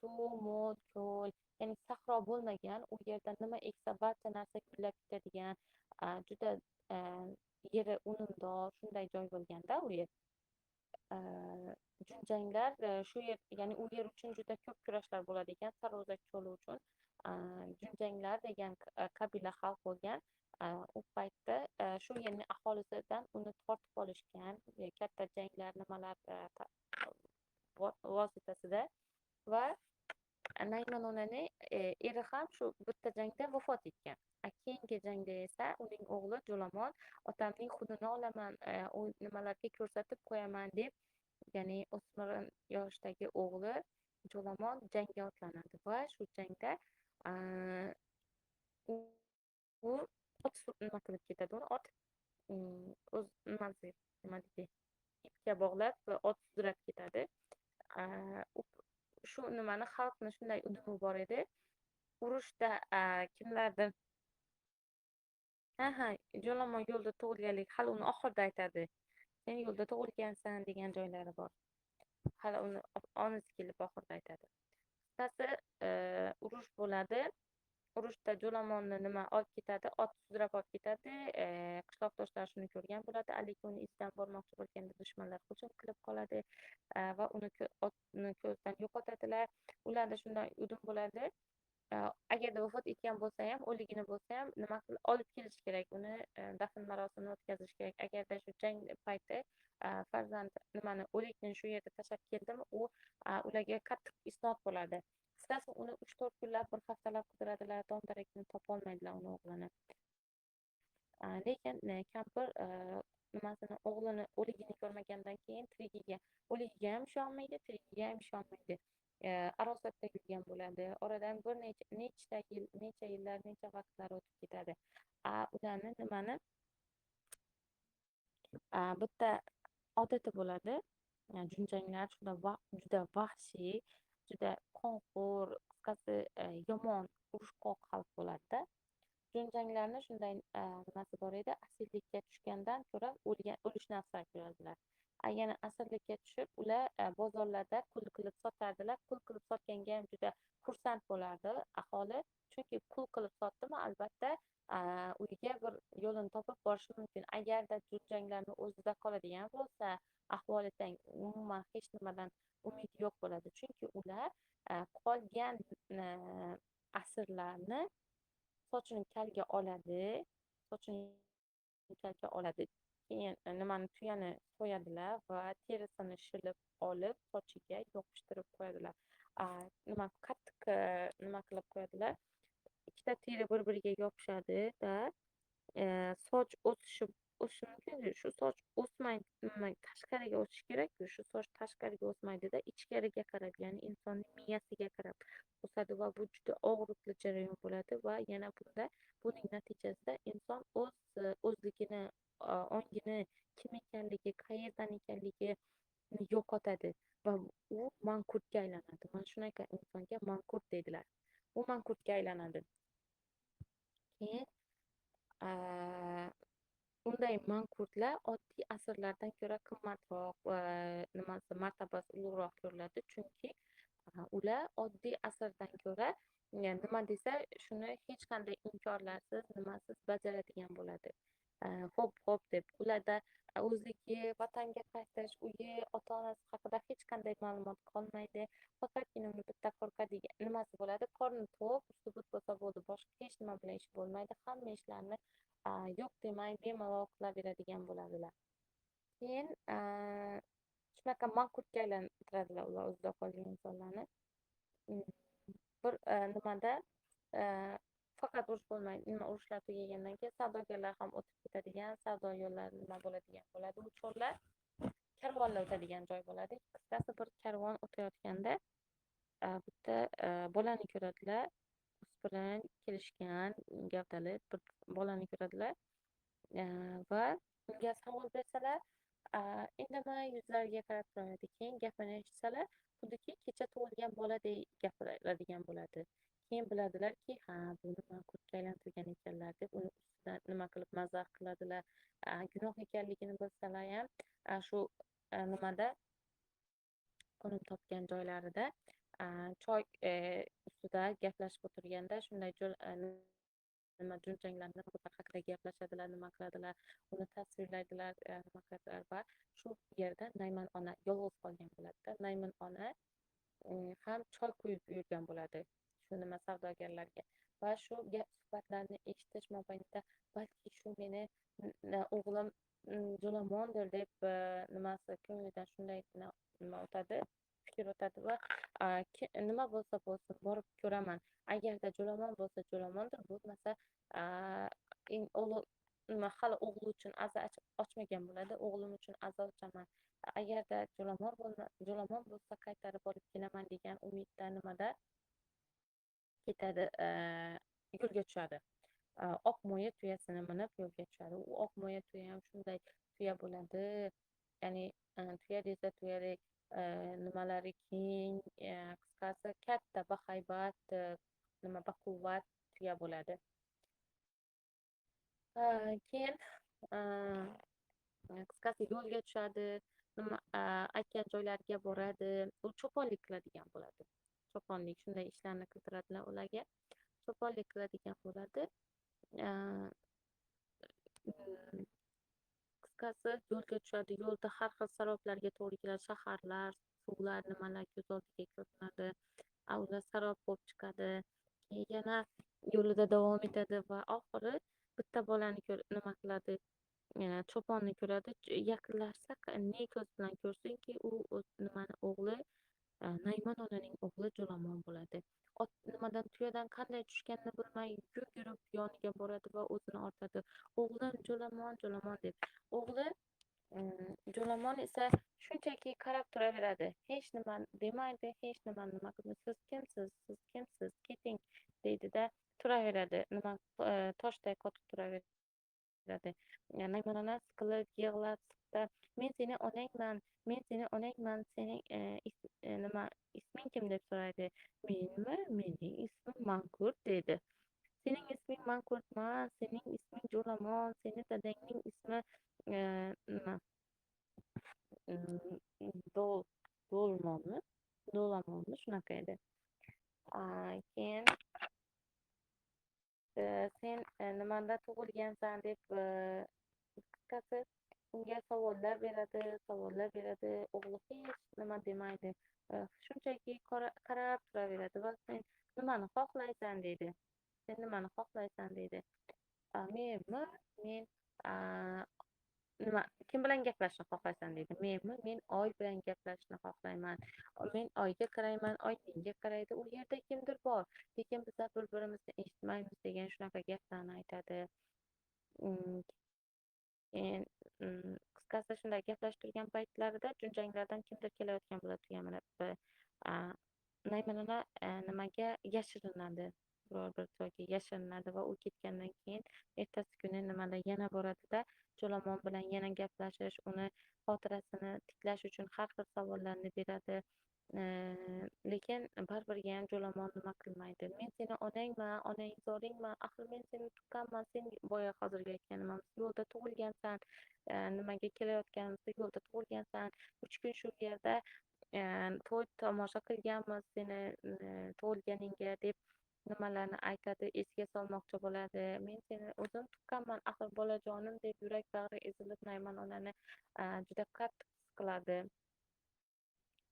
suv, mo'l, ko'l, ya'ni sahro bo'lmagan, u yerda nima eksa barcha narsa gullab ketadigan, juda yeri unumdor shunday joy bo'lganda u yer. Junjanglar shu yer, ya'ni u yer uchun juda ko'p kurashlar bo'ladi ekan, Sarozak cho'li uchun. Junjanglar degan qabila xalq bo'lgan. U paytda shu yerning aholisidan uni tortib olishgan, katta janglar nimalar vositasida va Nayman onani eri ham shu bitta jangda vafot etgan. Keyingi jangda esa uning o'g'li Jo'lamon otamning xunini olaman, u nimalarga ko'rsatib qo'yaman deb, ya'ni o'smir yoshdagi o'g'li Jo'lamon jangga otlanadi va shu jangda u ot nima qilib ketadi, uni ot o'z nimasi nima deydi, ipga bog'lab va ot sudrab ketadi. Ularni xalqni shunday udumi bor edi. Urushda kimlardir, ha ha, Jo'lomon yo'lda tug'ilganlik, hali uni oxirida aytadi. Sen yo'lda tug'ilgansan degan joylari bor. Hali uni onasi kelib oxirida aytadi. Qisqasi, urush bo'ladi. Urushda Jo'lamonni nima olib ketadi, ot sudrab olib ketadi. Qishloqdoshlar shuni ko'rgan bo'ladi. Haligi uni izidan bormoqchi bo'lganda dushmanlar hujum qilib qoladi va uni otni ko'zdan yo'qotadilar. Ularda shunday udum bo'ladi. Agarda vafot etgan bo'lsa ham, o'ligini bo'lsa ham nima qilib olib kelish kerak, uni dafn marosimini o'tkazish kerak. Agarda shu jang payti farzand nimani o'likni shu yerda tashlab keldimi, u ularga qattiq isnod bo'ladi. Qisqasi, uni 3-4 kunlab, bir haftalab qidiradilar, dom darakini topolmaydilar uni o'g'lini. Lekin kampir nimasini, o'g'lini o'ligini ko'rmagandan keyin tirigiga, o'ligiga ham ishonmaydi, tirigiga ham ishonmaydi. Arosatda yurgan bo'ladi. Oradan bir necha nechta yil, necha yillar, necha vaqtlar o'tib ketadi. Ularni nimani bitta odati bo'ladi. Junjanglar juda vahshiy, juda qonxo'r, qisqasi, yomon, urushqoq xalq bo'ladida. Junjanglarni shunday nimasi bor edi, asirlikka tushgandan ko'ra o'lgan o'lishni afzal ko'radilar. Yana asirlikka tushib, ular bozorlarda qul qilib sotardilar. Qul qilib sotganga ham juda xursand bo'lardi aholi. Chunki qul qilib sotdimi, albatta uyiga bir yo'lini topib borishi mumkin. Agarda junjanglarni o'zida qoladigan bo'lsa, ahvoli tang, umuman hech nimadan umid yo'q bo'ladi. Chunki ular qolgan asirlarni sochini kalga oladi, sochini kalga oladi. Keyin nimani, tuyani so'yadilar va terisini shilib olib, sochiga yopishtirib qo'yadilar. Nima qattiq nima qilib qo'yadilar. Ikkita teri bir-biriga yopishadi-da, soch o'sishi mumkin. Shu soch o'smay, nima tashqariga o'sishi kerak-ku, shu soch tashqariga o'smaydida, ichkariga qarab, ya'ni insonning miyasiga qarab o'sadi va bu juda og'riqli jarayon bo'ladi va yana bunda buning natijasida inson o'z o'zligini, ongini, kim ekanligi, qayerdan ekanligini yo'qotadi va u manqurtga aylanadi. Mana shunaqa insonga manqurt deydilar. U manqurtga aylanadi. Keyin unday manqurtlar oddiy asrlardan ko'ra qimmatroq va nimasi, martabasi ulug'roq ko'riladi. Chunki ular oddiy asrdan ko'ra nima desa, shuni hech qanday inkorlarsiz, nimasiz bajaradigan bo'ladi. Xo'p, xo'p deb. Ularda o'zligi, vatanga qaytish, uyi, ota-onasi haqida hech qanday ma'lumot qolmaydi. Faqatgina uni bitta qo'rqadigan nimasi bo'ladi? Qorni to'q, usti but bo'lsa bo'ldi, boshqa hech nima bilan ishi bo'lmaydi. Hamma ishlarni yo'q demay bemalol qilaveradigan bo'ladilar. Keyin shunaqa manqurtga aylantiradilar ular o'zida qolgan insonlarni. Bir nimada faqat urush bo'lmaydi. Nima, urushlar tugagandan keyin savdogarlar ham o'tib ketadigan, savdo yo'llari nima bo'ladigan bo'ladi. U cho'llar karvonlar o'tadigan joy bo'ladi. Qisqasi, bir karvon o'tayotganda bitta bolani ko'radilar. O'spirin, kelishgan gavdali bir bolani ko'radilar va unga savol bersalar, indamay yuzlariga qarab turadi. Keyin gapini eshitsalar, xuddiki kecha tug'ilgan boladek gapiradigan bo'ladi. Keyin biladilarki, ha, buni manqurtga aylantirgan ekanlar deb uni ustidan nima qilib mazax qiladilar. Gunoh ekanligini bilsalar ham, shu nimada qo'nim topgan joylarida choy ustida gaplashib o'tirganda shunday nima junjanglarni haqida gaplashadilar, nima qiladilar, uni tasvirlaydilar, nima qiladilar va shu yerda Nayman ona yolg'iz qolgan bo'ladida. Nayman ona ham choy quyib yurgan bo'ladi shu nima savdogarlarga va shu gap suhbatlarni eshitish mobaynida balki shu meni o'g'lim Jo'lamondir deb nimasi ko'nglidan shunday nima o'tadi, fikr o'tadi va nima bo'lsa bo'lsin, borib ko'raman. Agarda Jo'lamon bo'lsa Jo'lamondir, bo'lmasa eng ulug' nima, hali o'g'li uchun aza ochmagan bo'ladi, o'g'lim uchun aza ochaman. Agarda Jo'lamon bo'lsa qaytarib olib kelaman degan umidda nimada ketadi, yo'lga tushadi. Oq mo'ya tuyasini minib yo'lga tushadi. U oq mo'ya tuya ham shunday tuya bo'ladi. Ya'ni tuya desa tuyadek Nimalari keng, qisqasi katta, bahaybat, nima, baquvvat tuya bo'ladi. Keyin qisqasi yo'lga tushadi, nima aytgan joylariga boradi. U cho'ponlik qiladigan bo'ladi. Cho'ponlik, shunday ishlarni qildiradilar ularga. Cho'ponlik qiladigan bo'ladi. Qisqasi yo'lga tushadi. Yo'lda har xil saroblarga to'g'ri keladi. Shaharlar, suvlar, nimalar ko'z oldiga ko'rinadi. Ular sarob bo'lib chiqadi. Keyin yana yo'lida davom etadi va oxiri bitta bolani nima qiladi? Cho'ponni ko'radi. Yaqinlashsa, ne ko'z bilan ko'rsinki, u nimani o'g'li, Nayman onaning o'g'li Jo'lamon bo'ladi. Ot nimadan, tuyadan qanday tushganini bilmay yugurib yoniga boradi va o'zini otadi. O'g'lim Jo'lamon, Jo'lamon deb. O'g'li Jo'lamon esa shunchaki qarab turaveradi. Hech nima demaydi, hech nima nima qilmaydi. Siz kimsiz? Siz kimsiz? Keting deydida turaveradi. Nima, toshday qotib turaveradi. Nayman ona siqilib yig'lab siqta, men seni onangman, men seni onangman, sening nima isming kim deb so'raydi. Menmi? Mening ismim Manqurt deydi. Sening isming Manqurt emas, sening isming Jo'lamon, seni dadangning ismi nima? Dolmonmi? Dolamonmi? Shunaqa edi. Keyin sen nimada tug'ilgansan deb, qisqasi unga savollar beradi, savollar beradi. O'g'li hech nima demaydi. Shunchaki qarab turaveradi va sen nimani xohlaysan deydi. Sen nimani xohlaysan deydi. Menmi? Men nima, kim bilan gaplashishni xohlaysan deydi. Menmi? Men oy bilan gaplashishni xohlayman. Men oyga qarayman, oy menga qaraydi. U yerda kimdir bor, lekin bizlar bir-birimizni eshitmaymiz degan shunaqa gaplarni aytadi. Keyin qisqasi shunday gaplashib turgan paytlarida junjanglardan kimdir kelayotgan bo'ladi tuya minib. Nayman ona nimaga yashirinadi? Biror bir joyga yashirinadi va u ketgandan keyin ertasi kuni nimada yana boradida Jo'lamon bilan yana gaplashish, uni xotirasini tiklash uchun har xil savollarni beradi. Lekin baribir ham Jo'lamon nima qilmaydi. Men seni onangman, onang zoringman, axir men seni tuqqanman, sen boya hozirgi aytganim, yo'lda tug'ilgansan, nimaga kelayotganimizda yo'lda tug'ilgansan, 3 kun shu yerda to'y tomosha qilganmiz seni tug'ilganingga deb nimalarni aytadi, esga solmoqchi bo'ladi. Men seni o'zim tuqqanman, axir bolajonim deb yurak bag'ri ezilib Nayman onani juda qattiq siqiladi.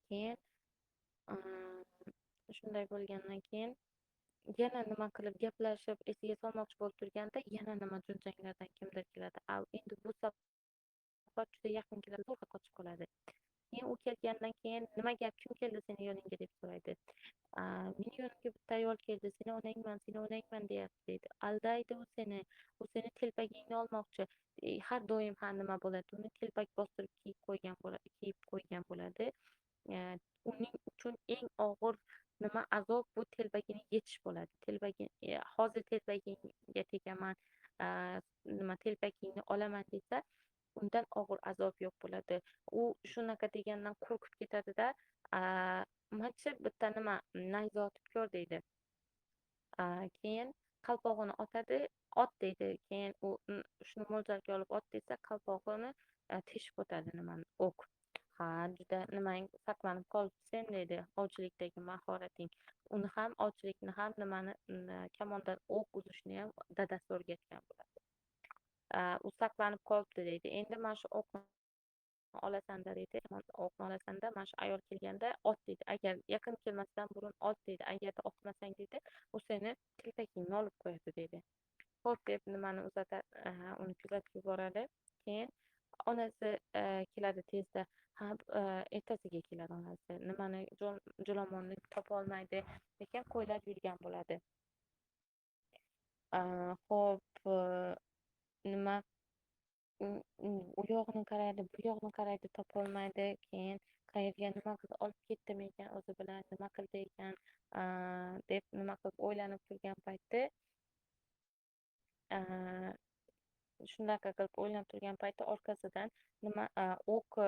Keyin shunday bo'lgandan keyin yana nima qilib gaplashib esiga solmoqchi bo'lib turganda yana nima junjanglardan kimdir keladi. Endi bu safar juda yaqin keladi, zo'rg'a qochib qoladi. Keyin u kelgandan keyin nima gap, kim keldi seni yoningga deb so'raydi. Meni yonimga bitta ayol keldi, seni onangman, seni onangman deyapti deydi. Aldaydi u seni, u seni telpagingni olmoqchi. Har doim ha nima bo'ladi, uni telpak bostirib kiyib qo'ygan bo'ladi, kiyib qo'ygan bo'ladi. Uning uchun eng og'ir nima azob bu telpagini yechish bo'ladi. Telpagin, hozir telpagingga tegaman, nima telpagingni olaman desa, undan og'ir azob yo'q bo'ladi. U shunaqa degandan qo'rqib ketadida, manchi bitta nima nayza otib ko'r deydi. Keyin qalpog'ini otadi, ot deydi. Keyin u shuni mo'ljalga olib ot desa, qalpog'ini teshib o'tadi nimani, o'q. Ha, juda nimang saqlanib qolibdi sen deydi, ovchilikdagi mahorating. Uni ham, ovchilikni ham, nimani, kamondan o'q uzishni ham dadasi o'rgatgan bo'ladi. U saqlanib qolibdi deydi. Endi mana shu o'qni olasanda deydi, o'qni olasanda mana shu ayol kelganda ot deydi. Agar yaqin kelmasdan burun ot deydi. Agarda otmasang deydi, u seni telpagingni olib qo'yadi deydi. Xo'p deb nimani uzatadi, uni kuzatib yuboradi. Keyin onasi keladi tezda. Ha, ertasiga keladi onasi. Nimani Jo'lamonni topa olmaydi, lekin qo'ylar yurgan bo'ladi. Xo'p, nima u yog'ini qaraydi, bu yog'ini qaraydi, topolmaydi. Keyin qayerga nima qildi, olib ketdimi ekan o'zi bilan, nima qildi ekan, deb nima qilib o'ylanib turgan paytda, Shunaqa qilib o'ylanib turgan payti orqasidan nima o'q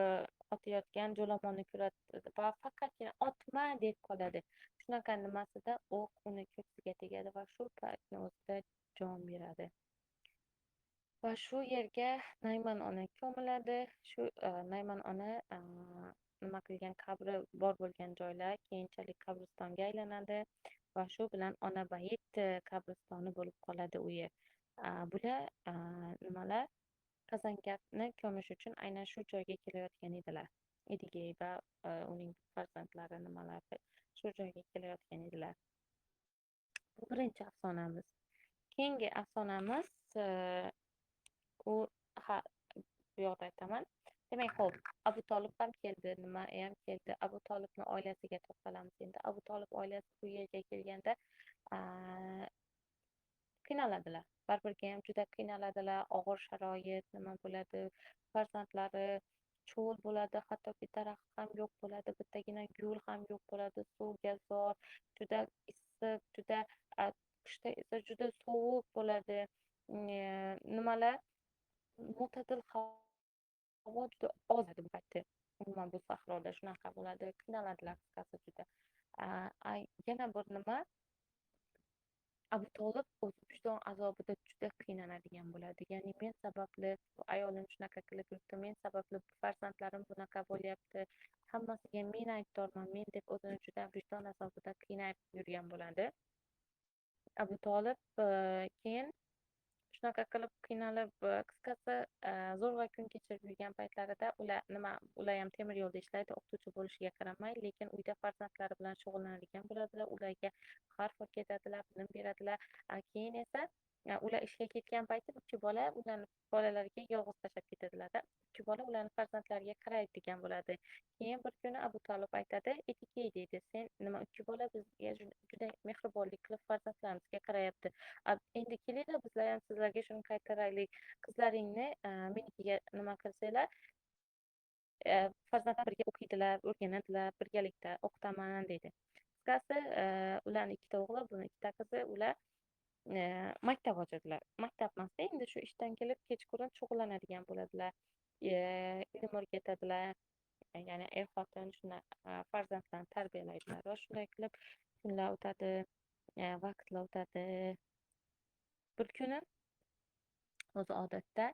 otayotgan Jo'lamonni ko'radi va faqatgina "Otma!" deb qoladi. Shunaqa nimasida o'q uni ko'ksiga tegadi va shu paytni o'zida jon beradi. Va shu yerga Nayman ona ko'miladi. Shu Nayman ona nima qilgan qabri bor bo'lgan joylar keyinchalik qabristonga aylanadi va shu bilan Ona bayit qabristoni bo'lib qoladi u yer. Bular nimalar Qazangapni ko'mish uchun aynan shu joyga kelayotgan edilar. Edigey va uning farzandlari nimalar shu joyga kelayotgan edilar. Bu birinchi afsonamiz. Keyingi afsonamiz u, ha, bu yoqda aytaman. Demak, xo'p, Abu Tolib ham keldi, nima ham keldi. Abu Tolibni oilasiga to'xtalamiz endi. Abu Tolib oilasi bu yerga kelganda qiynaladilar. Baribirga ham juda qiynaladilar. Og'ir sharoit, nima bo'ladi, farzandlari cho'l bo'ladi, hattoki daraxt ham yo'q bo'ladi, bittagina gul ham yo'q bo'ladi, suvga zor, juda issiq, juda qishda esa juda sovuq bo'ladi. Nimalar mo'tadil havo juda oz bu paytda. Umuman bu sahroda shunaqa bo'ladi, qiynaladilar qisqasi juda. Yana bir nima, Abu Tolib o'zi vijdon azobida juda qiynaladigan bo'ladi. Ya'ni men sababli ayolim shunaqa qilib yuribdi, men sababli farzandlarim bunaqa bo'lyapti, hammasiga men aybdorman, men deb o'zini juda vijdon azobida qiynab yurgan bo'ladi. Abu Tolib keyin shunaqa qilib qiynalib, qisqasi zo'rg'a kun kechirib yurgan paytlarida ular nima, ular ham temir yo'lda ishlaydi, o'qituvchi bo'lishiga qaramay, lekin uyda farzandlari bilan shug'ullanadigan bo'ladilar, ularga harf o'rgatadilar, bilim beradilar. Keyin esa ular ishga ketgan payti ikki bola ularni bolalarga yolg'iz tashlab ketadilar-da. Ikki bola ularni farzandlariga qaraydigan bo'ladi. Keyin bir kuni Abu Tolib aytadi, "Etikey", deydi, "sen nima, ikki bola bizga juda mehribonlik qilib farzandlarimizga qarayapti. Endi kelinglar, bizlar ham sizlarga shuni qaytaraylik. Qizlaringni menikiga nima qilsanglar, farzandlar birga o'qiydilar, o'rganadilar, birgalikda o'qitaman", deydi. Qisqasi, ularni ikkita o'g'li, buni ikkita qizi, ular maktab ochadilar. Maktab emasda, endi shu ishdan kelib kechqurun shug'ullanadigan bo'ladilar. Ilm o'rgatadilar. Ya'ni er-xotin shunday farzandlarni tarbiyalaydilar va shunday qilib kunlar o'tadi, vaqtlar o'tadi. Bir kuni o'zi odatda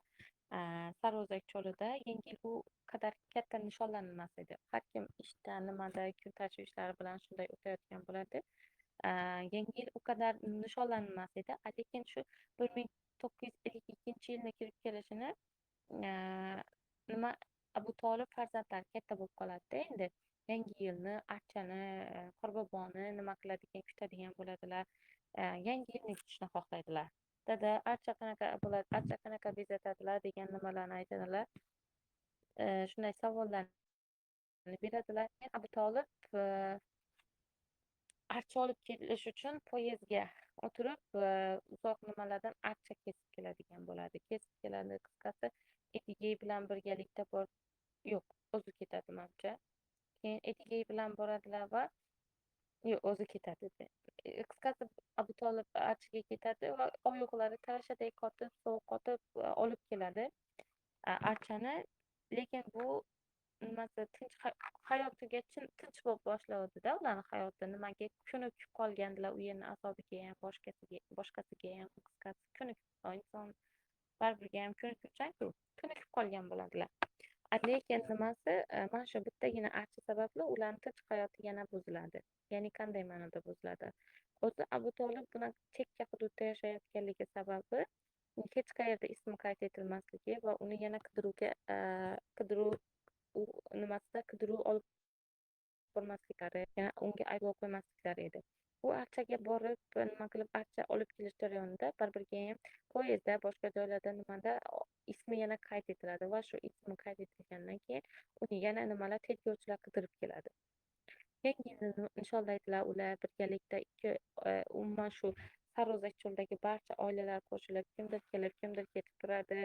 Sarvozak cho'lida Yangi yil u qadar katta nishonlanmas edi. Har kim ishda, nimada, kun tashvishlari bilan shunday o'tayotgan bo'ladi. Yangi yil u qadar nishonlanmas edi, lekin shu 1952-yilni kirib kelishini nima Abu Tolib farzandlari katta bo'lib qoladida endi. Yangi yilni, archani, qorboboni nima qiladigan, kutadigan bo'ladilar. Yangi yilni kutishni xohlaydilar. Dada, archa qanaqa bo'ladi, archa qanaqa bezatadilar degan nimalarni aytadilar. Shunday savollarni beradilar. Abu Tolib archa olib kelish uchun poyezdga o'tirib, uzoq nimalardan archa kesib keladigan bo'ladi. Kesib keladi, qisqasi Edigey bilan birgalikda bor, yo'q, o'zi ketadi manimcha. Keyin Edigey bilan boradilar va yo'q, o'zi ketadi. Qisqasi Abu Tolib archaga ketadi va oyoqlari tarashaday qotib, sovuq qotib olib keladi archani. Lekin bu nimasi tinch hayotiga tinch bo'lib boshlayapti-da ularni hayoti. Nimaga ko'nikib qolgandilar u yerni azobiga ham, boshqasiga ham, qisqasi ko'nikib, inson baribirga ham ko'nikuvchan-ku, ko'nikib qolgan bo'ladilar. Lekin nimasi, mana shu bittagina archa sababli ularni tinch hayoti yana buziladi. Ya'ni qanday ma'noda buziladi? O'zi Abu Tolib bunaqa chekka hududda yashayotganligi sababi hech qayerda ismi qayd etilmasligi va uni yana qidiruvga, qidiruv u nimasida qidiruv olib bormasliklari, yana unga ayblov qo'ymasliklari edi. U archaga borib, nima qilib archa olib kelish jarayonida baribirga ham poyezdda, boshqa joylarda nimada ismi yana qayd etiladi va shu ismi qayd etilgandan keyin uni yana nimalar tergovchilar qidirib keladi. Yangi yilni nishonlaydilar ular birgalikda ikki, umuman shu Sarvozak cho'ldagi barcha oilalar qo'shilib, kimdir kelib, kimdir ketib turadi.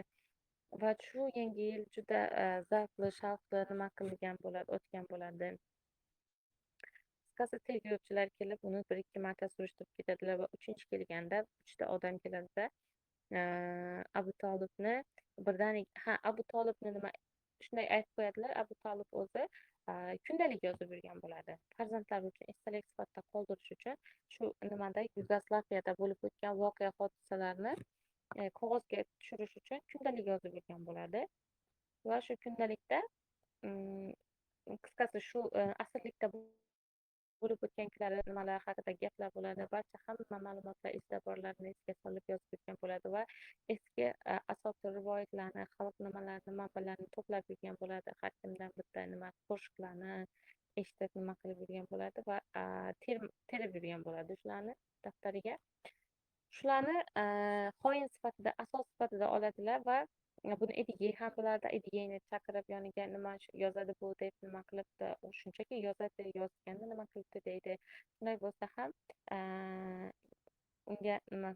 Va shu Yangi yil juda zavqli, shavqli nima qilgan bo'ladi, o'tgan bo'ladi. Qisqasi tergovchilar kelib uni bir ikki marta surishtirib ketadilar va uchinchi kelganda uchta odam keladida, Abu Tolibni birdaniga, ha, Abu Tolibni nima shunday aytib qo'yadilar, Abu Tolib o'zi kundalik yozib yurgan bo'ladi. Farzandlari uchun esdalik sifatida qoldirish uchun shu nimada Yugoslaviyada bo'lib o'tgan voqea hodisalarni qog'ozga tushirish uchun kundalik yozib yurgan bo'ladi. Va shu kundalikda qisqasi shu asirlikda bo'lib o'tgan kunlari nimalar haqida gaplar bo'ladi, barcha hamma ma'lumotlar esda borlarini esga solib yozib yurgan bo'ladi va eski asotir rivoyatlarni, xalq nimalarini, manbalarini to'plab yurgan bo'ladi. Har kimdan bitta nima qo'shiqlarni eshitib nima qilib yurgan bo'ladi va terib yurgan bo'ladi shularni daftariga. Shularni xoin sifatida, asos sifatida oladilar va buni Edigey ham biladi. Edigeyni chaqirib yoniga nima yozadi bu deb nima qilibdi, u shunchaki yozadi, yozganda nima qilibdi deydi. Shunday bo'lsa ham unga nima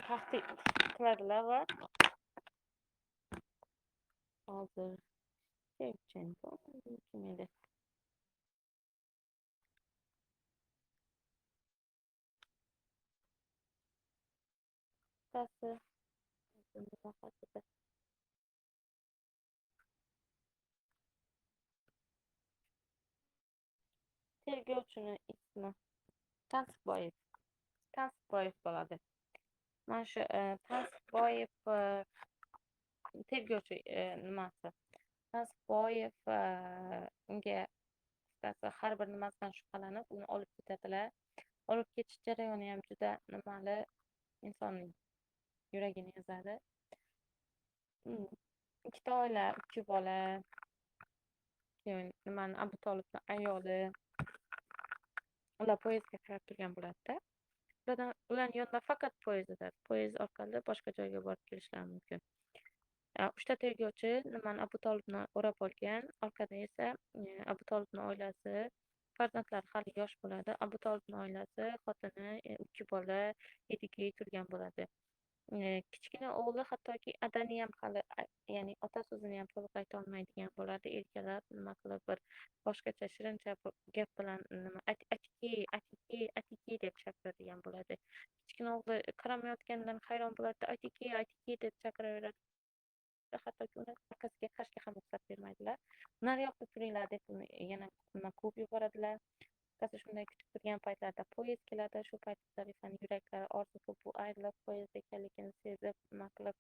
tahdid qiladilar va hozir Shevchenko kim edi? Nima haqida? Tergovchini ismi Tansiqboyev. Tansiqboyev bo'ladi. Mana shu Tansiqboyev tergovchi nimasi? Tansiqboyev unga qisqasi har bir nimasidan shubhalanib uni olib ketadilar. Olib ketish jarayoni ham juda nimali, insonning yuragini ezadi. Ikkita oila, ikki bola, keyin nimani Abu Tolibni ayoli, ular poyezdga qarab turgan bo'ladida. Ularning yonida faqat poyezd o'tadi. Poyezd orqali boshqa joyga borib kelishlari mumkin. Uchta tergovchi nimani Abu Tolibni o'rab olgan, orqada esa Abu Tolibni oilasi, farzandlari hali yosh bo'ladi. Abu Tolibni oilasi, xotini, ikki bola, Edigey turgan bo'ladi. Kichkina o'g'li hattoki adani ham hali, ya'ni ota so'zini ham to'liq ayta olmaydigan bo'ladi. Erkalab nima qilib bir boshqacha shirincha gap bilan nima atiki, atiki, atiki deb chaqiradigan bo'ladi. Kichkina o'g'li qaramayotganidan hayron bo'ladi, atiki, atiki deb chaqiraveradi. Hattoki uni orqasiga qarashga ham ruxsat bermaydilar. Nariyoqda turinglar deb uni yana nima quvib yuboradilar. Qisqasi shunday kutib turgan paytlarida poyezd keladi. Shu paytda Zarifaning yuraklari orzu bu ayrilib poyezd ekanligini sezib nima qilib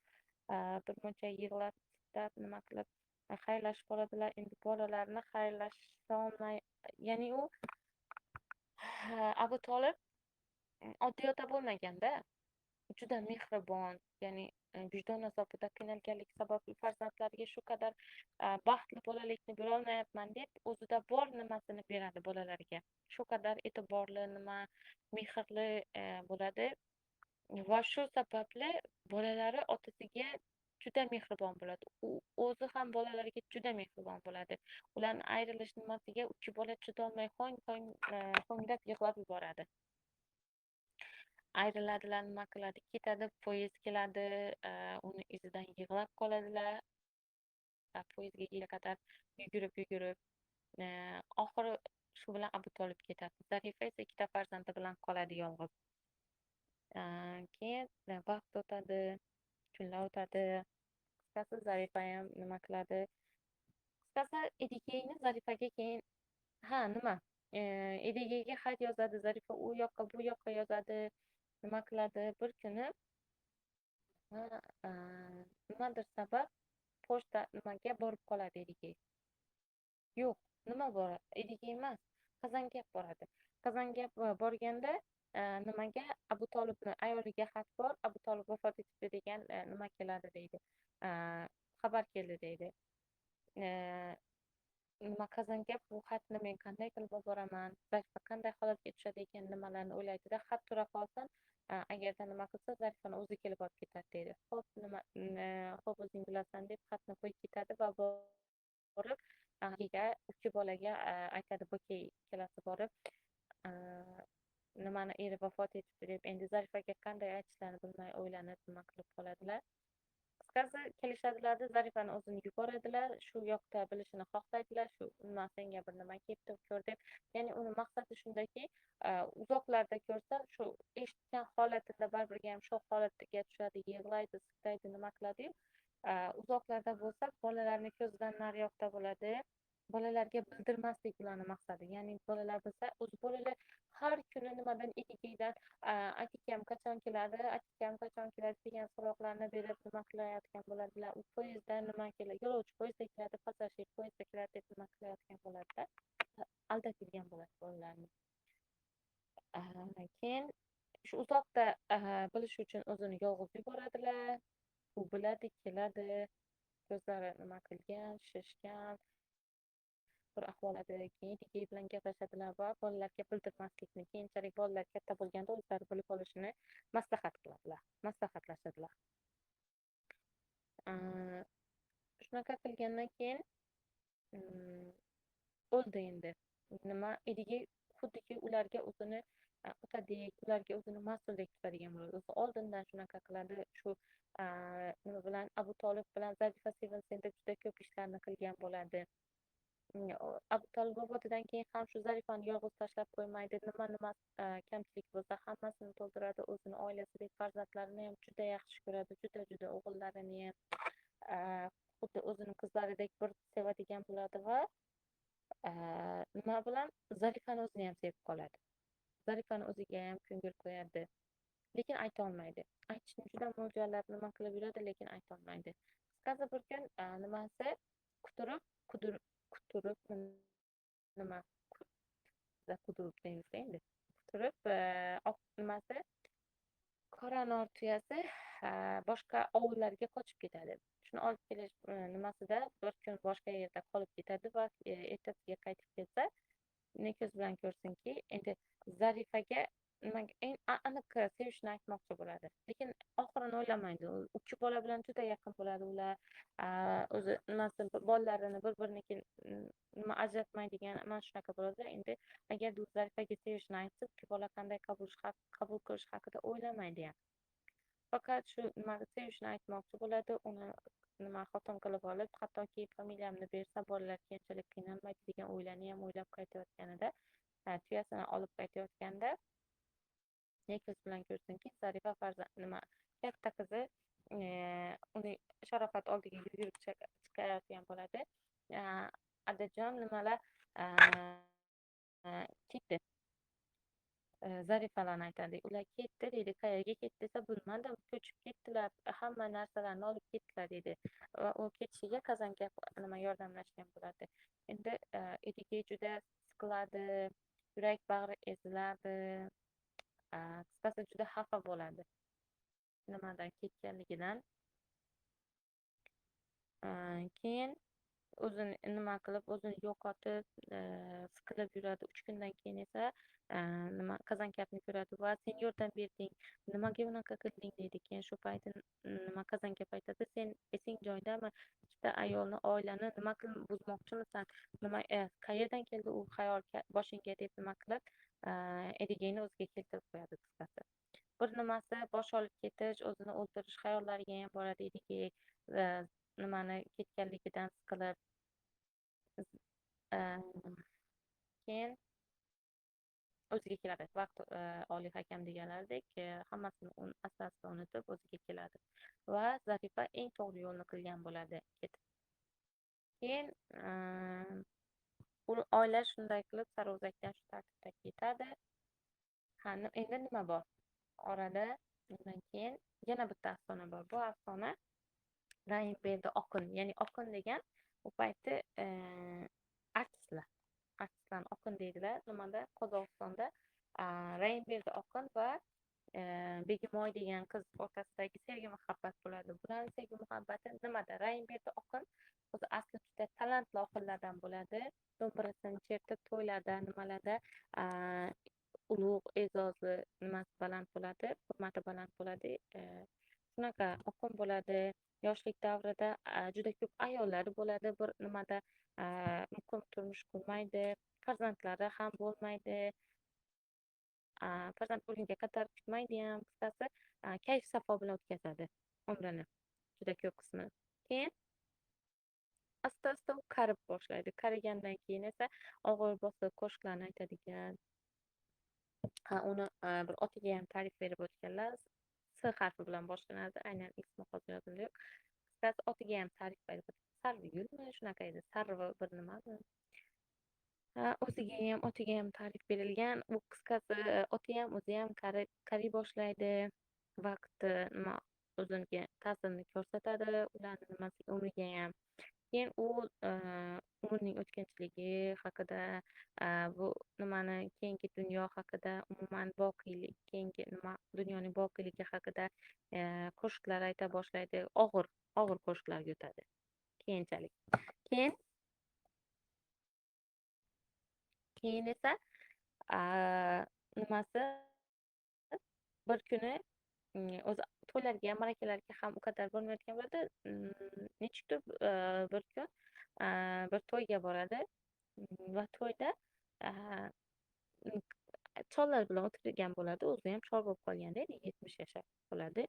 bir muncha yig'lab siqtab nima qilib xayrlashib qoladilar. Endi bolalarni xayrlasholmay, ya'ni u Abu Tolib oddiy ota bo'lmaganda, juda mehribon, ya'ni vijdon azobida qiynalganligi sababli farzandlariga shu qadar baxtli bolalikni berolmayapman deb o'zida bor nimasini beradi bolalariga. Shu qadar e'tiborli, nima mehrli bo'ladi va shu sababli bolalari otasiga juda mehribon bo'ladi. U o'zi ham bolalariga juda mehribon bo'ladi. Ularni ayrilish nimasiga ikki bola chidolmay ho'nglab yig'lab yuboradi. Ayriladilar, nima qiladi, ketadi, poyezd keladi, uni izidan yig'lab qoladilar. Poyezdga qadar yugurib, oxiri shu bilan Abu Tolib ketadi. Zarifa esa ikkita farzandi bilan qoladi yolg'iz. Keyin vaqt o'tadi, kunlar o'tadi. Qisqasi Zarifa ham nima qiladi? Qisqasi Edigeyni Zarifaga keyin ha nima? Edigeyga xat yozadi, Zarifa u yoqqa bu yoqqa yozadi. Nima qiladi? Bir kuni nimadir sabab pochta nimaga borib qoladi Edigey. Yo'q, nima boradi? Edigey emas, Qazangap boradi. Qazangap borganda nimaga Abu Tolibni ayoliga xat bor, Abu Tolib vafot etibdi degan nima keladi deydi. Xabar keldi deydi. Nima Qazangap bu xatni men qanday qilib olib boraman, Zarifa qanday holatga tushadi ekan nimalarni o'ylaydida, xat tura qolsin, agarda nima qilsa Zarifani o'zi kelib olib ketadi deydi. Xo'p, nima, xo'p o'zing bilasan deb xatni qo'yib ketadi va borib ikki bolaga aytadi, Bokey ikkalasi borib nimani eri vafot etibdi deb. Endi Zarifaga qanday aytishlarini bilmay o'ylanib nima qilib qoladilar. Qisqasi Qisqasi, kelishadilar, Zarifani o'zini yuboradilar, shu yoqda bilishini xohlaydilar, shu nima senga bir nima kelibdi, ko'r deb. Ya'ni uni maqsadi shundaki, uzoqlarda ko'rsa, shu eshitgan holatida baribir ham shok holatiga tushadi, yig'laydi, siqtaydi, nima qiladi-yu. Uzoqlarda bo'lsa, bolalarni ko'zidan nariyoqda bo'ladi. Bolalarga bildirmaslik ularni maqsadi. Ya'ni bolalar bilsa, o'zi bolalar har kuni nimadan Edigeydan akakam qachon keladi, akakam qachon keladi degan so'roqlarni berib nima qilayotgan bo'ladilar. U poyezdda nima keladi, yo'lovchi poyezdda keladi, passajir poyezdda keladi deb nima qilayotgan bo'ladida. Aldab yurgan bo'ladi bolalarni. Keyin shu uzoqda bilish uchun o'zini yolg'iz yuboradilar. U biladi, keladi, ko'zlari nima qilgan, shishgan bir ahvolda. Keyin Edigey bilan gaplashadilar va bolalarga bildirmaslikni, keyinchalik bolalar katta bo'lganda o'zlari bilib olishini maslahat qiladilar, maslahatlashadilar. Shunaqa qilgandan keyin o'ldi endi. Nima, Edigey xuddiki ularga o'zini otadek, ularga o'zini mas'uldek tutadigan bo'ladi. O'zi oldindan shunaqa qiladi. Shu nima bilan, Abu Tolib bilan Zarifa sevinsin deb juda ko'p ishlarni qilgan bo'ladi. Abu Tolib vafotidan keyin ham shu Zarifani yolg'iz tashlab qo'ymaydi. Nima kamchilik bo'lsa hammasini to'ldiradi. O'zini oilasidek farzandlarini ham juda yaxshi ko'radi. Juda juda o'g'illarini ham xuddi o'zini qizlaridek bir sevadigan bo'ladi va nima bilan Zarifani o'zini ham sevib qoladi. Zarifani o'ziga ham ko'ngil qo'yadi. Lekin ayta olmaydi. Aytishni juda mo'ljallab nima qilib yuradi, lekin ayta olmaydi. Qisqasi, bir kun nimasi quturib, quturib nima qudurib deymiz endi. Quturib oq nimasi qoranor tuyasi boshqa ovullarga qochib ketadi. Shuni olib kelish nimasida bir kun boshqa yerda qolib ketadi va ertasiga qaytib kelsa, ne ko'z bilan ko'rsinki, endi Zarifaga nimaga eng aniq sevishini aytmoqchi bo'ladi. Lekin oxirini o'ylamaydi. U ikki bola bilan juda yaqin bo'ladi ular. O'zi nimasi bolalarini bir-biriniki nima ajratmaydigan mana shunaqa bo'ladi. Endi agar u Zarifaga sevishini aytsa, ikki bola qanday qabul qilish haqida o'ylamaydi ham. Faqat shu nima sevishini aytmoqchi bo'ladi, uni nima xotin qilib olib, hattoki familiyamni bersa bolalar keyinchalik qiynalmaydi degan o'ylarni ham o'ylab qaytayotganida, tuyasini olib qaytayotganda ne ko'z bilan ko'rsinki, Zarifa farzand nima katta qizi uni sharofat oldiga yugurib chiqayotgan bo'ladi. Adajon nimalar ketdi. Zarifalarni aytadi. Ular ketdi deydi. Qayerga ketdi desa, bilmadim, ko'chib ketdilar, hamma narsalarni olib ketdilar deydi. Va u ketishiga Qazangap nima yordamlashgan bo'ladi. Endi Edigey juda siqiladi, yurak bag'ri eziladi. Qisqasi juda xafa bo'ladi nimadan ketganligidan. Keyin o'zini nima qilib, o'zini yo'qotib, siqilib yuradi. 3 kundan keyin esa nima Qazankapni ko'radi va sen yordam berding, nimaga unaqa qilding deydi. Keyin shu payti nima Qazankap aytadi, sen esing joyidami? Ikkita ayolni, oilani nima qilib buzmoqchimisan? Nima qayerdan keldi u xayol boshingga deb nima qilib, Edigeyni o'ziga keltirib qo'yadi qisqasi. Bir nimasi bosh olib ketish, o'zini o'ldirish xayollariga ham boradi Edigey, nimani ketganligidan siqilib. Keyin o'ziga keladi. Vaqt oliy hakam deganlaridek, hammasini asta-asta unutib o'ziga keladi. Va Zarifa eng to'g'ri yo'lni qilgan bo'ladi ketib. Keyin u oila shunday qilib Sariozakdan shu tartibda ketadi. Ha, endi nima bor? Orada undan keyin yana bitta afsona bor. Bu afsona Raimberdi Oqin, ya'ni Oqin degan u payti artistlar. Artistlarni Oqin deydilar. Nimada? Qozog'istonda Raimberdi Oqin va Begimoy degan qiz o'rtasidagi sevgi muhabbat bo'ladi. Bularning sevgi muhabbati nimada? Raimberdi Oqin o'zi asli juda talantli oqinlardan bo'ladi. Do'mbirasini chertib to'ylarda, nimalarda ulug' e'zozi nimasi baland bo'ladi, hurmati baland bo'ladi. Shunaqa oqin bo'ladi. Yoshlik davrida juda ko'p ayollari bo'ladi. Bir nimada muqim turmush qurmaydi, farzandlari ham bo'lmaydi. Farzand bo'lgunga qadar kutmaydi ham, qisqasi kayf safo bilan o'tkazadi umrini. Juda ko'p qismi. Keyin asta-asta u qarib boshlaydi. Qarigandan keyin esa og'ir bosiq qo'shiqlarni aytadigan. Ha, uni bir otiga ham ta'rif berib o'tganlar. S harfi bilan boshlanadi. Aynan ismi hozir yodimda yo'q. Qisqasi otiga ham ta'rif berib o'tgan. Sarvigulmi, shunaqa edi. Sarvi bir nimami? Ha, o'ziga ham, otiga ham ta'rif berilgan. U qisqasi oti ham, o'zi ham qariy boshlaydi. Vaqti nima o'ziga ta'sirini ko'rsatadi, ularni nimasi umriga ham. Keyin u umrning o'tkinchiligi haqida, bu nimani keyingi dunyo haqida, umuman boqiylik, keyingi nima dunyoning boqiyligi haqida qo'shiqlar ayta boshlaydi. Og'ir, og'ir qo'shiqlarga o'tadi keyinchalik. Keyin esa nimasi bir kuni o'zi to'ylarga, ma'rakalarga ham u qadar bormayotgan bo'ladi. Nechukdir bir kun bir to'yga boradi va to'yda chollar bilan o'tirgan bo'ladi. O'zi ham chol bo'lib qolganda, 70 yashar bo'ladi.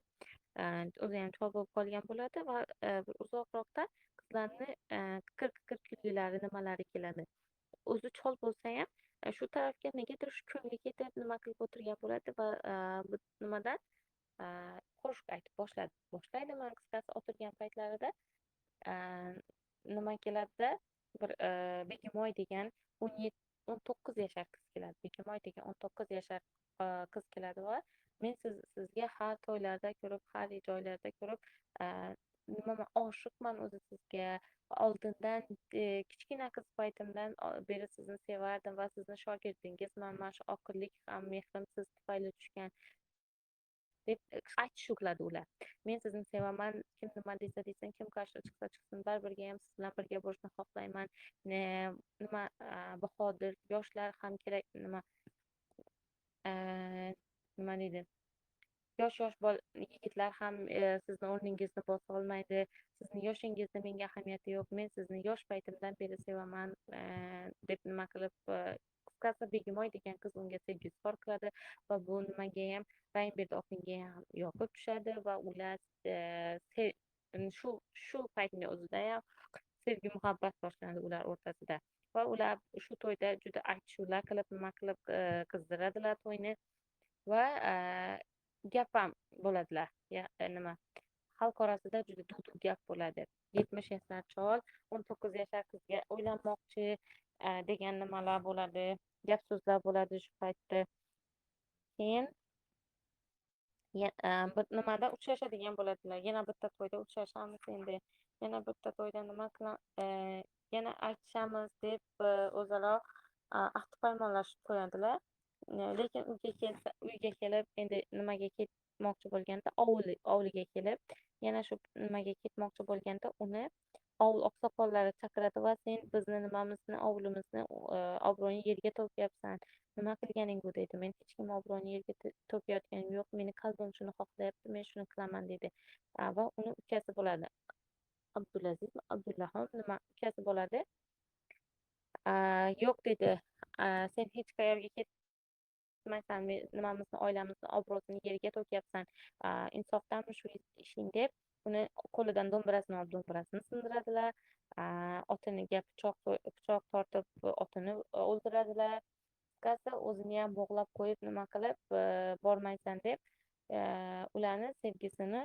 O'zi ham chol bo'lib qolgan bo'ladi va bir uzoqroqda qizlarni qiqir-qiqir kulgilari, nimalari keladi. O'zi chol bo'lsa ham shu tarafga negadir shu ko'ngli ketib, nima qilib o'tirgan bo'ladi va nimadan qo'shiq aytib boshladi. Boshlaydimi, qisqasi o'tirgan paytlarida nima keladida, bir Begimoy degan 19 yashar qiz keladi. Begimoy degan 19 yashar qiz keladi va men sizga har to'ylarda ko'rib, har joylarda ko'rib, nimaman, oshiqman o'zi sizga. Oldindan kichkina qiz paytimdan beri sizni sevardim va sizni shogirdingizman. Mana shu oqillik ham mehrim siz tufayli tushgan deb aytishu qiladi ular. Men sizni sevaman, kim nima desa desin, kim qarshi chiqsa chiqsin, baribirga ham siz bilan birga bo'lishni xohlayman. Nima bahodir yoshlar ham kerak, nima nima deydi? Yosh yigitlar ham sizni o'rningizni bosa olmaydi. Sizni yoshingizda menga ahamiyati yo'q. Men sizni yosh paytimdan beri sevaman deb nima qilib, qisqasi Begimoy degan qiz unga sevgi izhor qiladi va bu nimaga ham Rahimberdi oxunga ham yoqib tushadi va ular shu paytning o'zida ham sevgi muhabbat boshlanadi ular o'rtasida va ular shu to'yda juda aytishuvlar qilib, nima qilib qizdiradilar to'yni va gap ham bo'ladilar. Nima xalq orasida juda duv-duv gap bo'ladi. 70 yashar chol 19 yashar qizga uylanmoqchi degan nimalar bo'ladi, gap so'zlar bo'ladi shu paytda. Keyin bir nimada uchrashadigan bo'ladilar. Yana bitta to'yda uchrashamiz endi. Yana bitta to'yda nima yana aytishamiz deb o'zaro ahd paymonlashib qo'yadilar. Lekin uyga kelib endi nimaga ketmoqchi bo'lganda, ovliga kelib yana shu nimaga ketmoqchi bo'lganda uni ovul oqsoqollari chaqiradi va sen bizni nimamizni, ovulimizni obro'yini yerga to'kyapsan. Nima qilganing bu deydi. Men hech kim obro'yini yerga to'kayotganim yo'q. Meni qalbim shuni xohlayapti, men shuni qilaman deydi. Va uni ukasi bo'ladi. Abdulaziz, Abdullahom nima ukasi bo'ladi? Yo'q dedi. Sen hech qayerga ketmaysan, nimamizni, oilamizni obro'sini yerga to'kyapsan. Insofdanmi shu ishing deb uni qo'lidan do'mbirasini olib do'mbirasini sindiradilar. Otiniga pichoq tortib otini o'ldiradilar. Qisqasi o'zini ham bog'lab qo'yib nima qilib bormaysan deb ularni sevgisini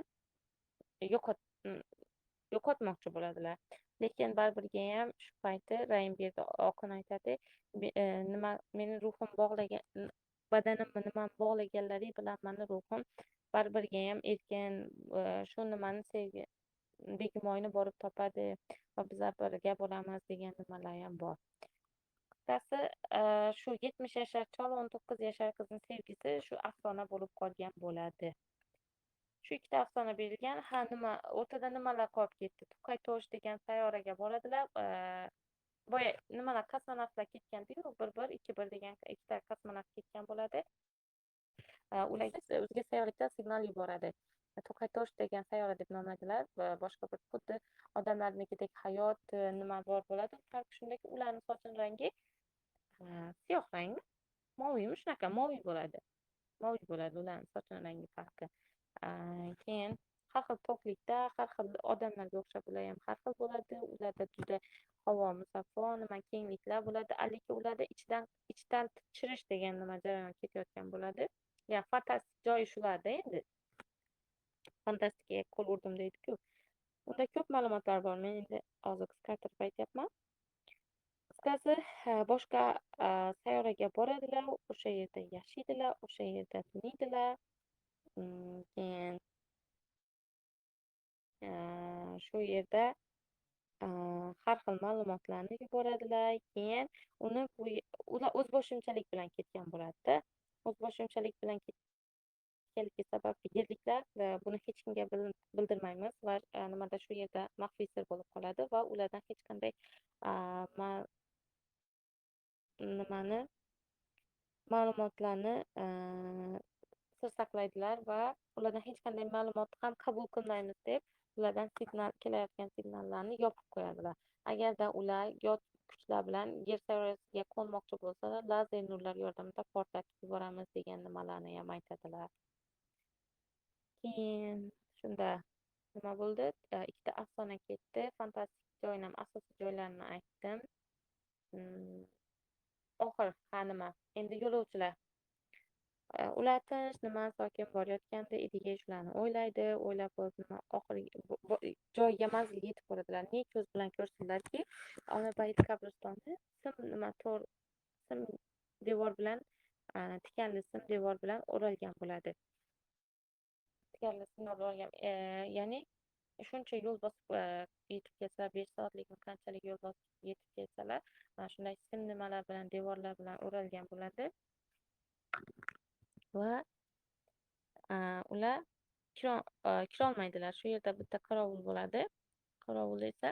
yo'qotmoqchi bo'ladilar. Lekin baribirga ham shu payti Rahimberdi oxun aytadi, nima meni ruhim bog'lagan, badanimni nimam bog'laganlari bilan meni ruhim baribirga ham erkin shu nimani sevgi Begimoyni borib topadi va bizlar birga bo'lamiz degan nimalar ham bor. Qisqasi shu 70 yashar chol 19 yashar qizning sevgisi shu afsona bo'lib qolgan bo'ladi. Shu ikkita afsona berilgan. Ha, nima o'rtada nimalar qolib ketdi? To'qaytosh degan sayyoraga boradilar. Boya nimalar kosmonavtlar ketgan-ku, 1-1, 2-1 degan ikkita kosmonavt ketgan bo'ladi. Ularga o'zga sayyoradan signal yuboradi. To'qaytosh degan sayyora deb nomladilar va boshqa bir xuddi odamlarnikidek hayot nima bor bo'ladi. Farq shundaki, ularning sochini rangi siyoh rangmi? Moviymi? Shunaqa moviy bo'ladi. Moviy bo'ladi ularning sochini rangi farqi. Keyin Har xil to'qlikda, har xil odamlarga o'xshab ular ham har xil bo'ladi. Ularda juda havo musaffo, nima kengliklar bo'ladi, lekin ularda ichdan chirish degan nima jarayon ketayotgan bo'ladi. Ya fantastik joyi shularda endi. Fantastikaga qo'l urdim deydi-ku. Unda ko'p ma'lumotlar bor. Men endi hozir qisqartirib aytyapman. Qisqasi, boshqa sayyoraga boradilar, o'sha yerda yashaydilar, o'sha yerda tunaydilar. Keyin shu yerda har xil ma'lumotlarni yuboradilar. Keyin uni ular o'zboshimchalik bilan ketgan bo'ladi-da. O'zboshimchalik bilan ketganligi sababli yerliklar buni hech kimga bildirmaymiz va nimada shu yerda maxfiy sir bo'lib qoladi va ulardan hech qanday nimani ma'lumotlarni sir saqlaydilar va ulardan hech qanday ma'lumot ham qabul qilmaymiz deb ulardan signal kelayotgan signallarni yopib qo'yadilar. Agarda ular yot kuchlar bilan yer sayyorasiga qo'nmoqchi bo'lsalar, lazer nurlar yordamida portlatib yuboramiz degan nimalarni ham aytadilar. Keyin shunda nima bo'ldi? Ikkita afsona ketdi. Fantastik joyini ham asosiy joylarini aytdim. Oxir ha nima? Endi yo'lovchilar. Ular tinch, nima sokin borayotganda Edige shularni o'ylaydi, o'ylab bo'lib nima oxiri joyiga manzilga yetib boradilar. Ne ko'z bilan ko'rsinlarki, Ona bayit qabristoni sim nima to'r sim devor bilan, tikanli sim devor bilan o'ralgan bo'ladi. Tikanli sim o'ralgan, ya'ni shuncha yo'l bosib yetib kelsalar, 5 soatlikmi qanchalik yo'l bosib yetib kelsalar, mana shunday sim nimalar bilan, devorlar bilan o'ralgan bo'ladi. Va ular kirolmaydilar. Shu yerda bitta qorovul bo'ladi. Qorovul esa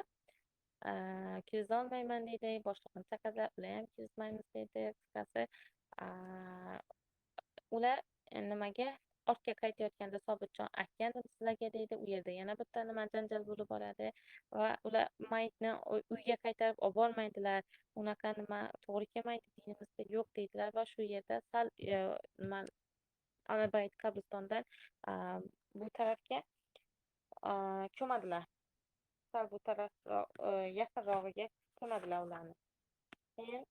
kirgizolmayman deydi, boshlig'ini chaqiradilar, ular ham kirgizmaymiz deydi. Qisqasi, ular nimaga ortga qaytayotganda Sobitjon aytgandim sizlarga deydi. U yerda yana bitta nima janjal bo'lib boradi va ular mayitni uyga qaytarib olib bormaydilar. Unaqa nima to'g'ri kelmaydi, dinimizda yo'q deydilar va shu yerda sal nima Ona bayit qabristondan bu tarafga ko'madilar. Sal bu taraf yaqinrog'iga ko'madilar ularni. Keyin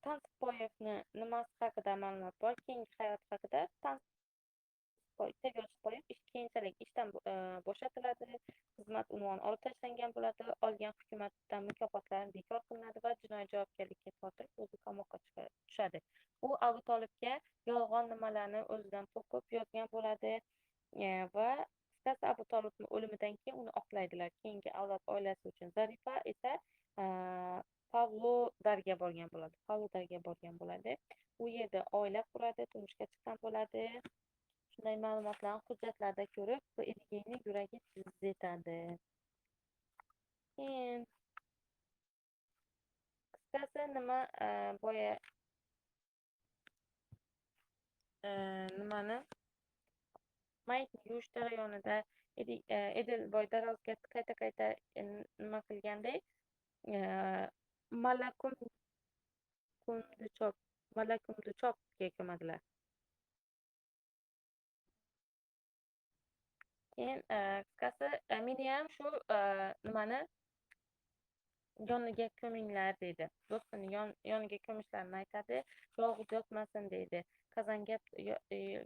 Tansiqboyevni nimasi haqida ma'lumot bor, keyingi hayoti haqida. Tansiqboyev keyinchalik ishdan bo'shatiladi, xizmat unvoni olib tashlangan bo'ladi, olgan hukumatdan mukofotlari bekor qilinadi va jinoiy javobgarlikka tortilib, o'zi qamoqqa tushadi. U Abu Tolibga yolg'on nimalarni o'zidan to'qib yozgan bo'ladi va qisqasi Abu Tolibning o'limidan keyin uni oqlaydilar. Keyingi avlod oilasi uchun. Zarifa esa Pavlodarga borgan bo'ladi. Pavlodarga borgan bo'ladi. U yerda oila quradi, turmushga chiqqan bo'ladi. Shunday ma'lumotlarni hujjatlarda ko'rib, bu Edigeyning yuragi tiz etadi. Keyin qisqasi nima boya nimani mayitni yuvish jarayonida Edilboy darozga qayta-qayta nima qilganday, Malakumduchopga ko'madilar. Keyin qisqasi meni ham shu nimani yoniga ko'minglar deydi. Do'stini yoniga ko'mishlarini aytadi. Yolg'iz yotmasin deydi. Qazangab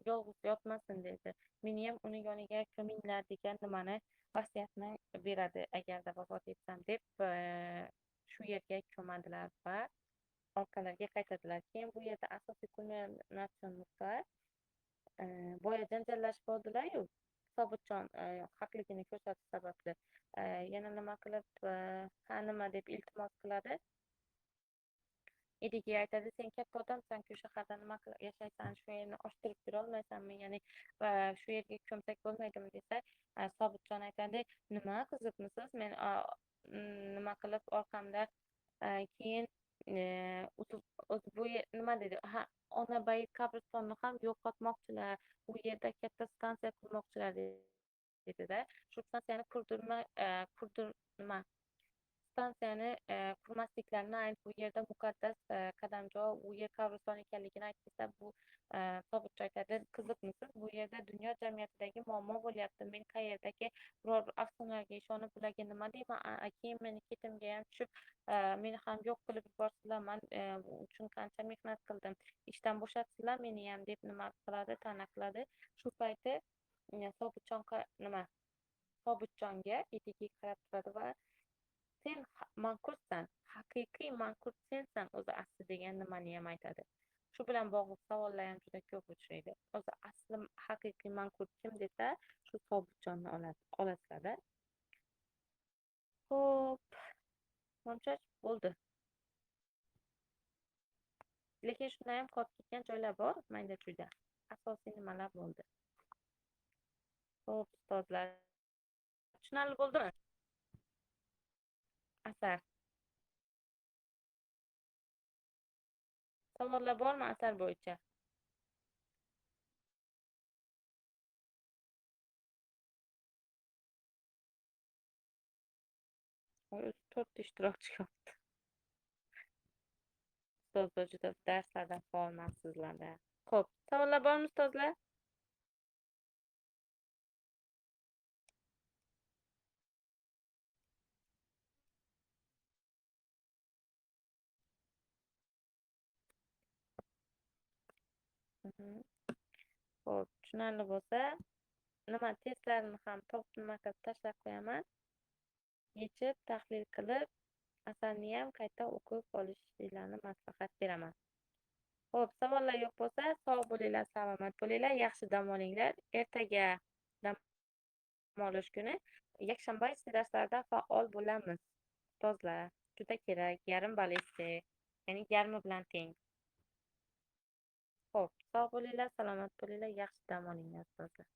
yolg'iz yotmasin deydi. Meni ham uni yoniga ko'minglar degan nimani vasiyatni beradi agarda vafot etsam deb shu yerga ko'madilar va orqalariga qaytadilar. Keyin bu yerda asosiy kulminatsion nuqta boya janjallashib oldilar-yu, Sobitjon haqligini ko'rsatish sababli yana nima qilib ha nima deb iltimos qiladi. Edige aytadi, sen katta odamsan-ku, shaharda nima qilib yashaysan, shu yerni ochtirib berolmaysanmi, ya'ni shu yerga ko'msak bo'lmaydimi desa, Sobitjon aytadi, nima qiziqmisiz, men nima qilib orqamda keyin o'zi bu nima dedi, ha, Ona bayit qabristonni ham yo'qotmoqchilar, u yerda katta stansiya qurmoqchilar dedida. Shu stansiyani qurdirma, Stansiyani qurmasliklarini ayt, bu yerda muqaddas qadamjo, u yer qabriston ekanligini aytsa, bu Sobitjon aytadi: qiziqmisiz, bu yerda dunyo jamiyatidagi muammo bo'lyapti, men qayerdagi biror bir afsonalarga ishonib ularga nima deyman, keyin meni ketimga ham tushib meni ham yo'q qilib yuborsinlar, man bu uchun qancha mehnat qildim, ishdan bo'shatsinlar meni ham, deb nima qiladi, ta'na qiladi. Shu payti Sobitjon nima Sobitjonga Edige qarab turadi va sen manqurtsan, haqiqiy manqurt sensan o'zi asli degan nimani ham aytadi. Shu bilan bog'liq savollar ham juda ko'p uchraydi. O'zi asli haqiqiy manqurt kim desa, shu Sobitjonni olasizlarda. Xo'p, Momchoch bo'ldi. Lekin shundan ham qolib ketgan joylar bor, mayda-chuyda. Asosiy nimalar bo'ldi? Xo'p, ustozlar. Tushunarli bo'ldimi? Asar. Savollar bormi asar bo'yicha? O'zi 4 ishtirokchi qoldi. Ustozlar juda darslardan faolmansizlarda. Xo'p, savollar bormi ustozlar? Xo'p, tushunarli bo'lsa, nima testlarni ham topib nima qilib tashlab qo'yaman. Yechib, tahlil qilib, asarni ham qayta o'qib olishinglarni maslahat beraman. Xo'p, savollar yo'q bo'lsa, sog' bo'linglar, salomat bo'linglar, yaxshi dam olinglar. Ertaga dam olish kuni, yakshanba darslarda faol bo'lamiz. Ustozlar, juda kerak, yarim ball esse, ya'ni yarmi bilan teng. Xo'p, sog' bo'linglar, salomat bo'linglar, yaxshi dam olinglar ustozlar.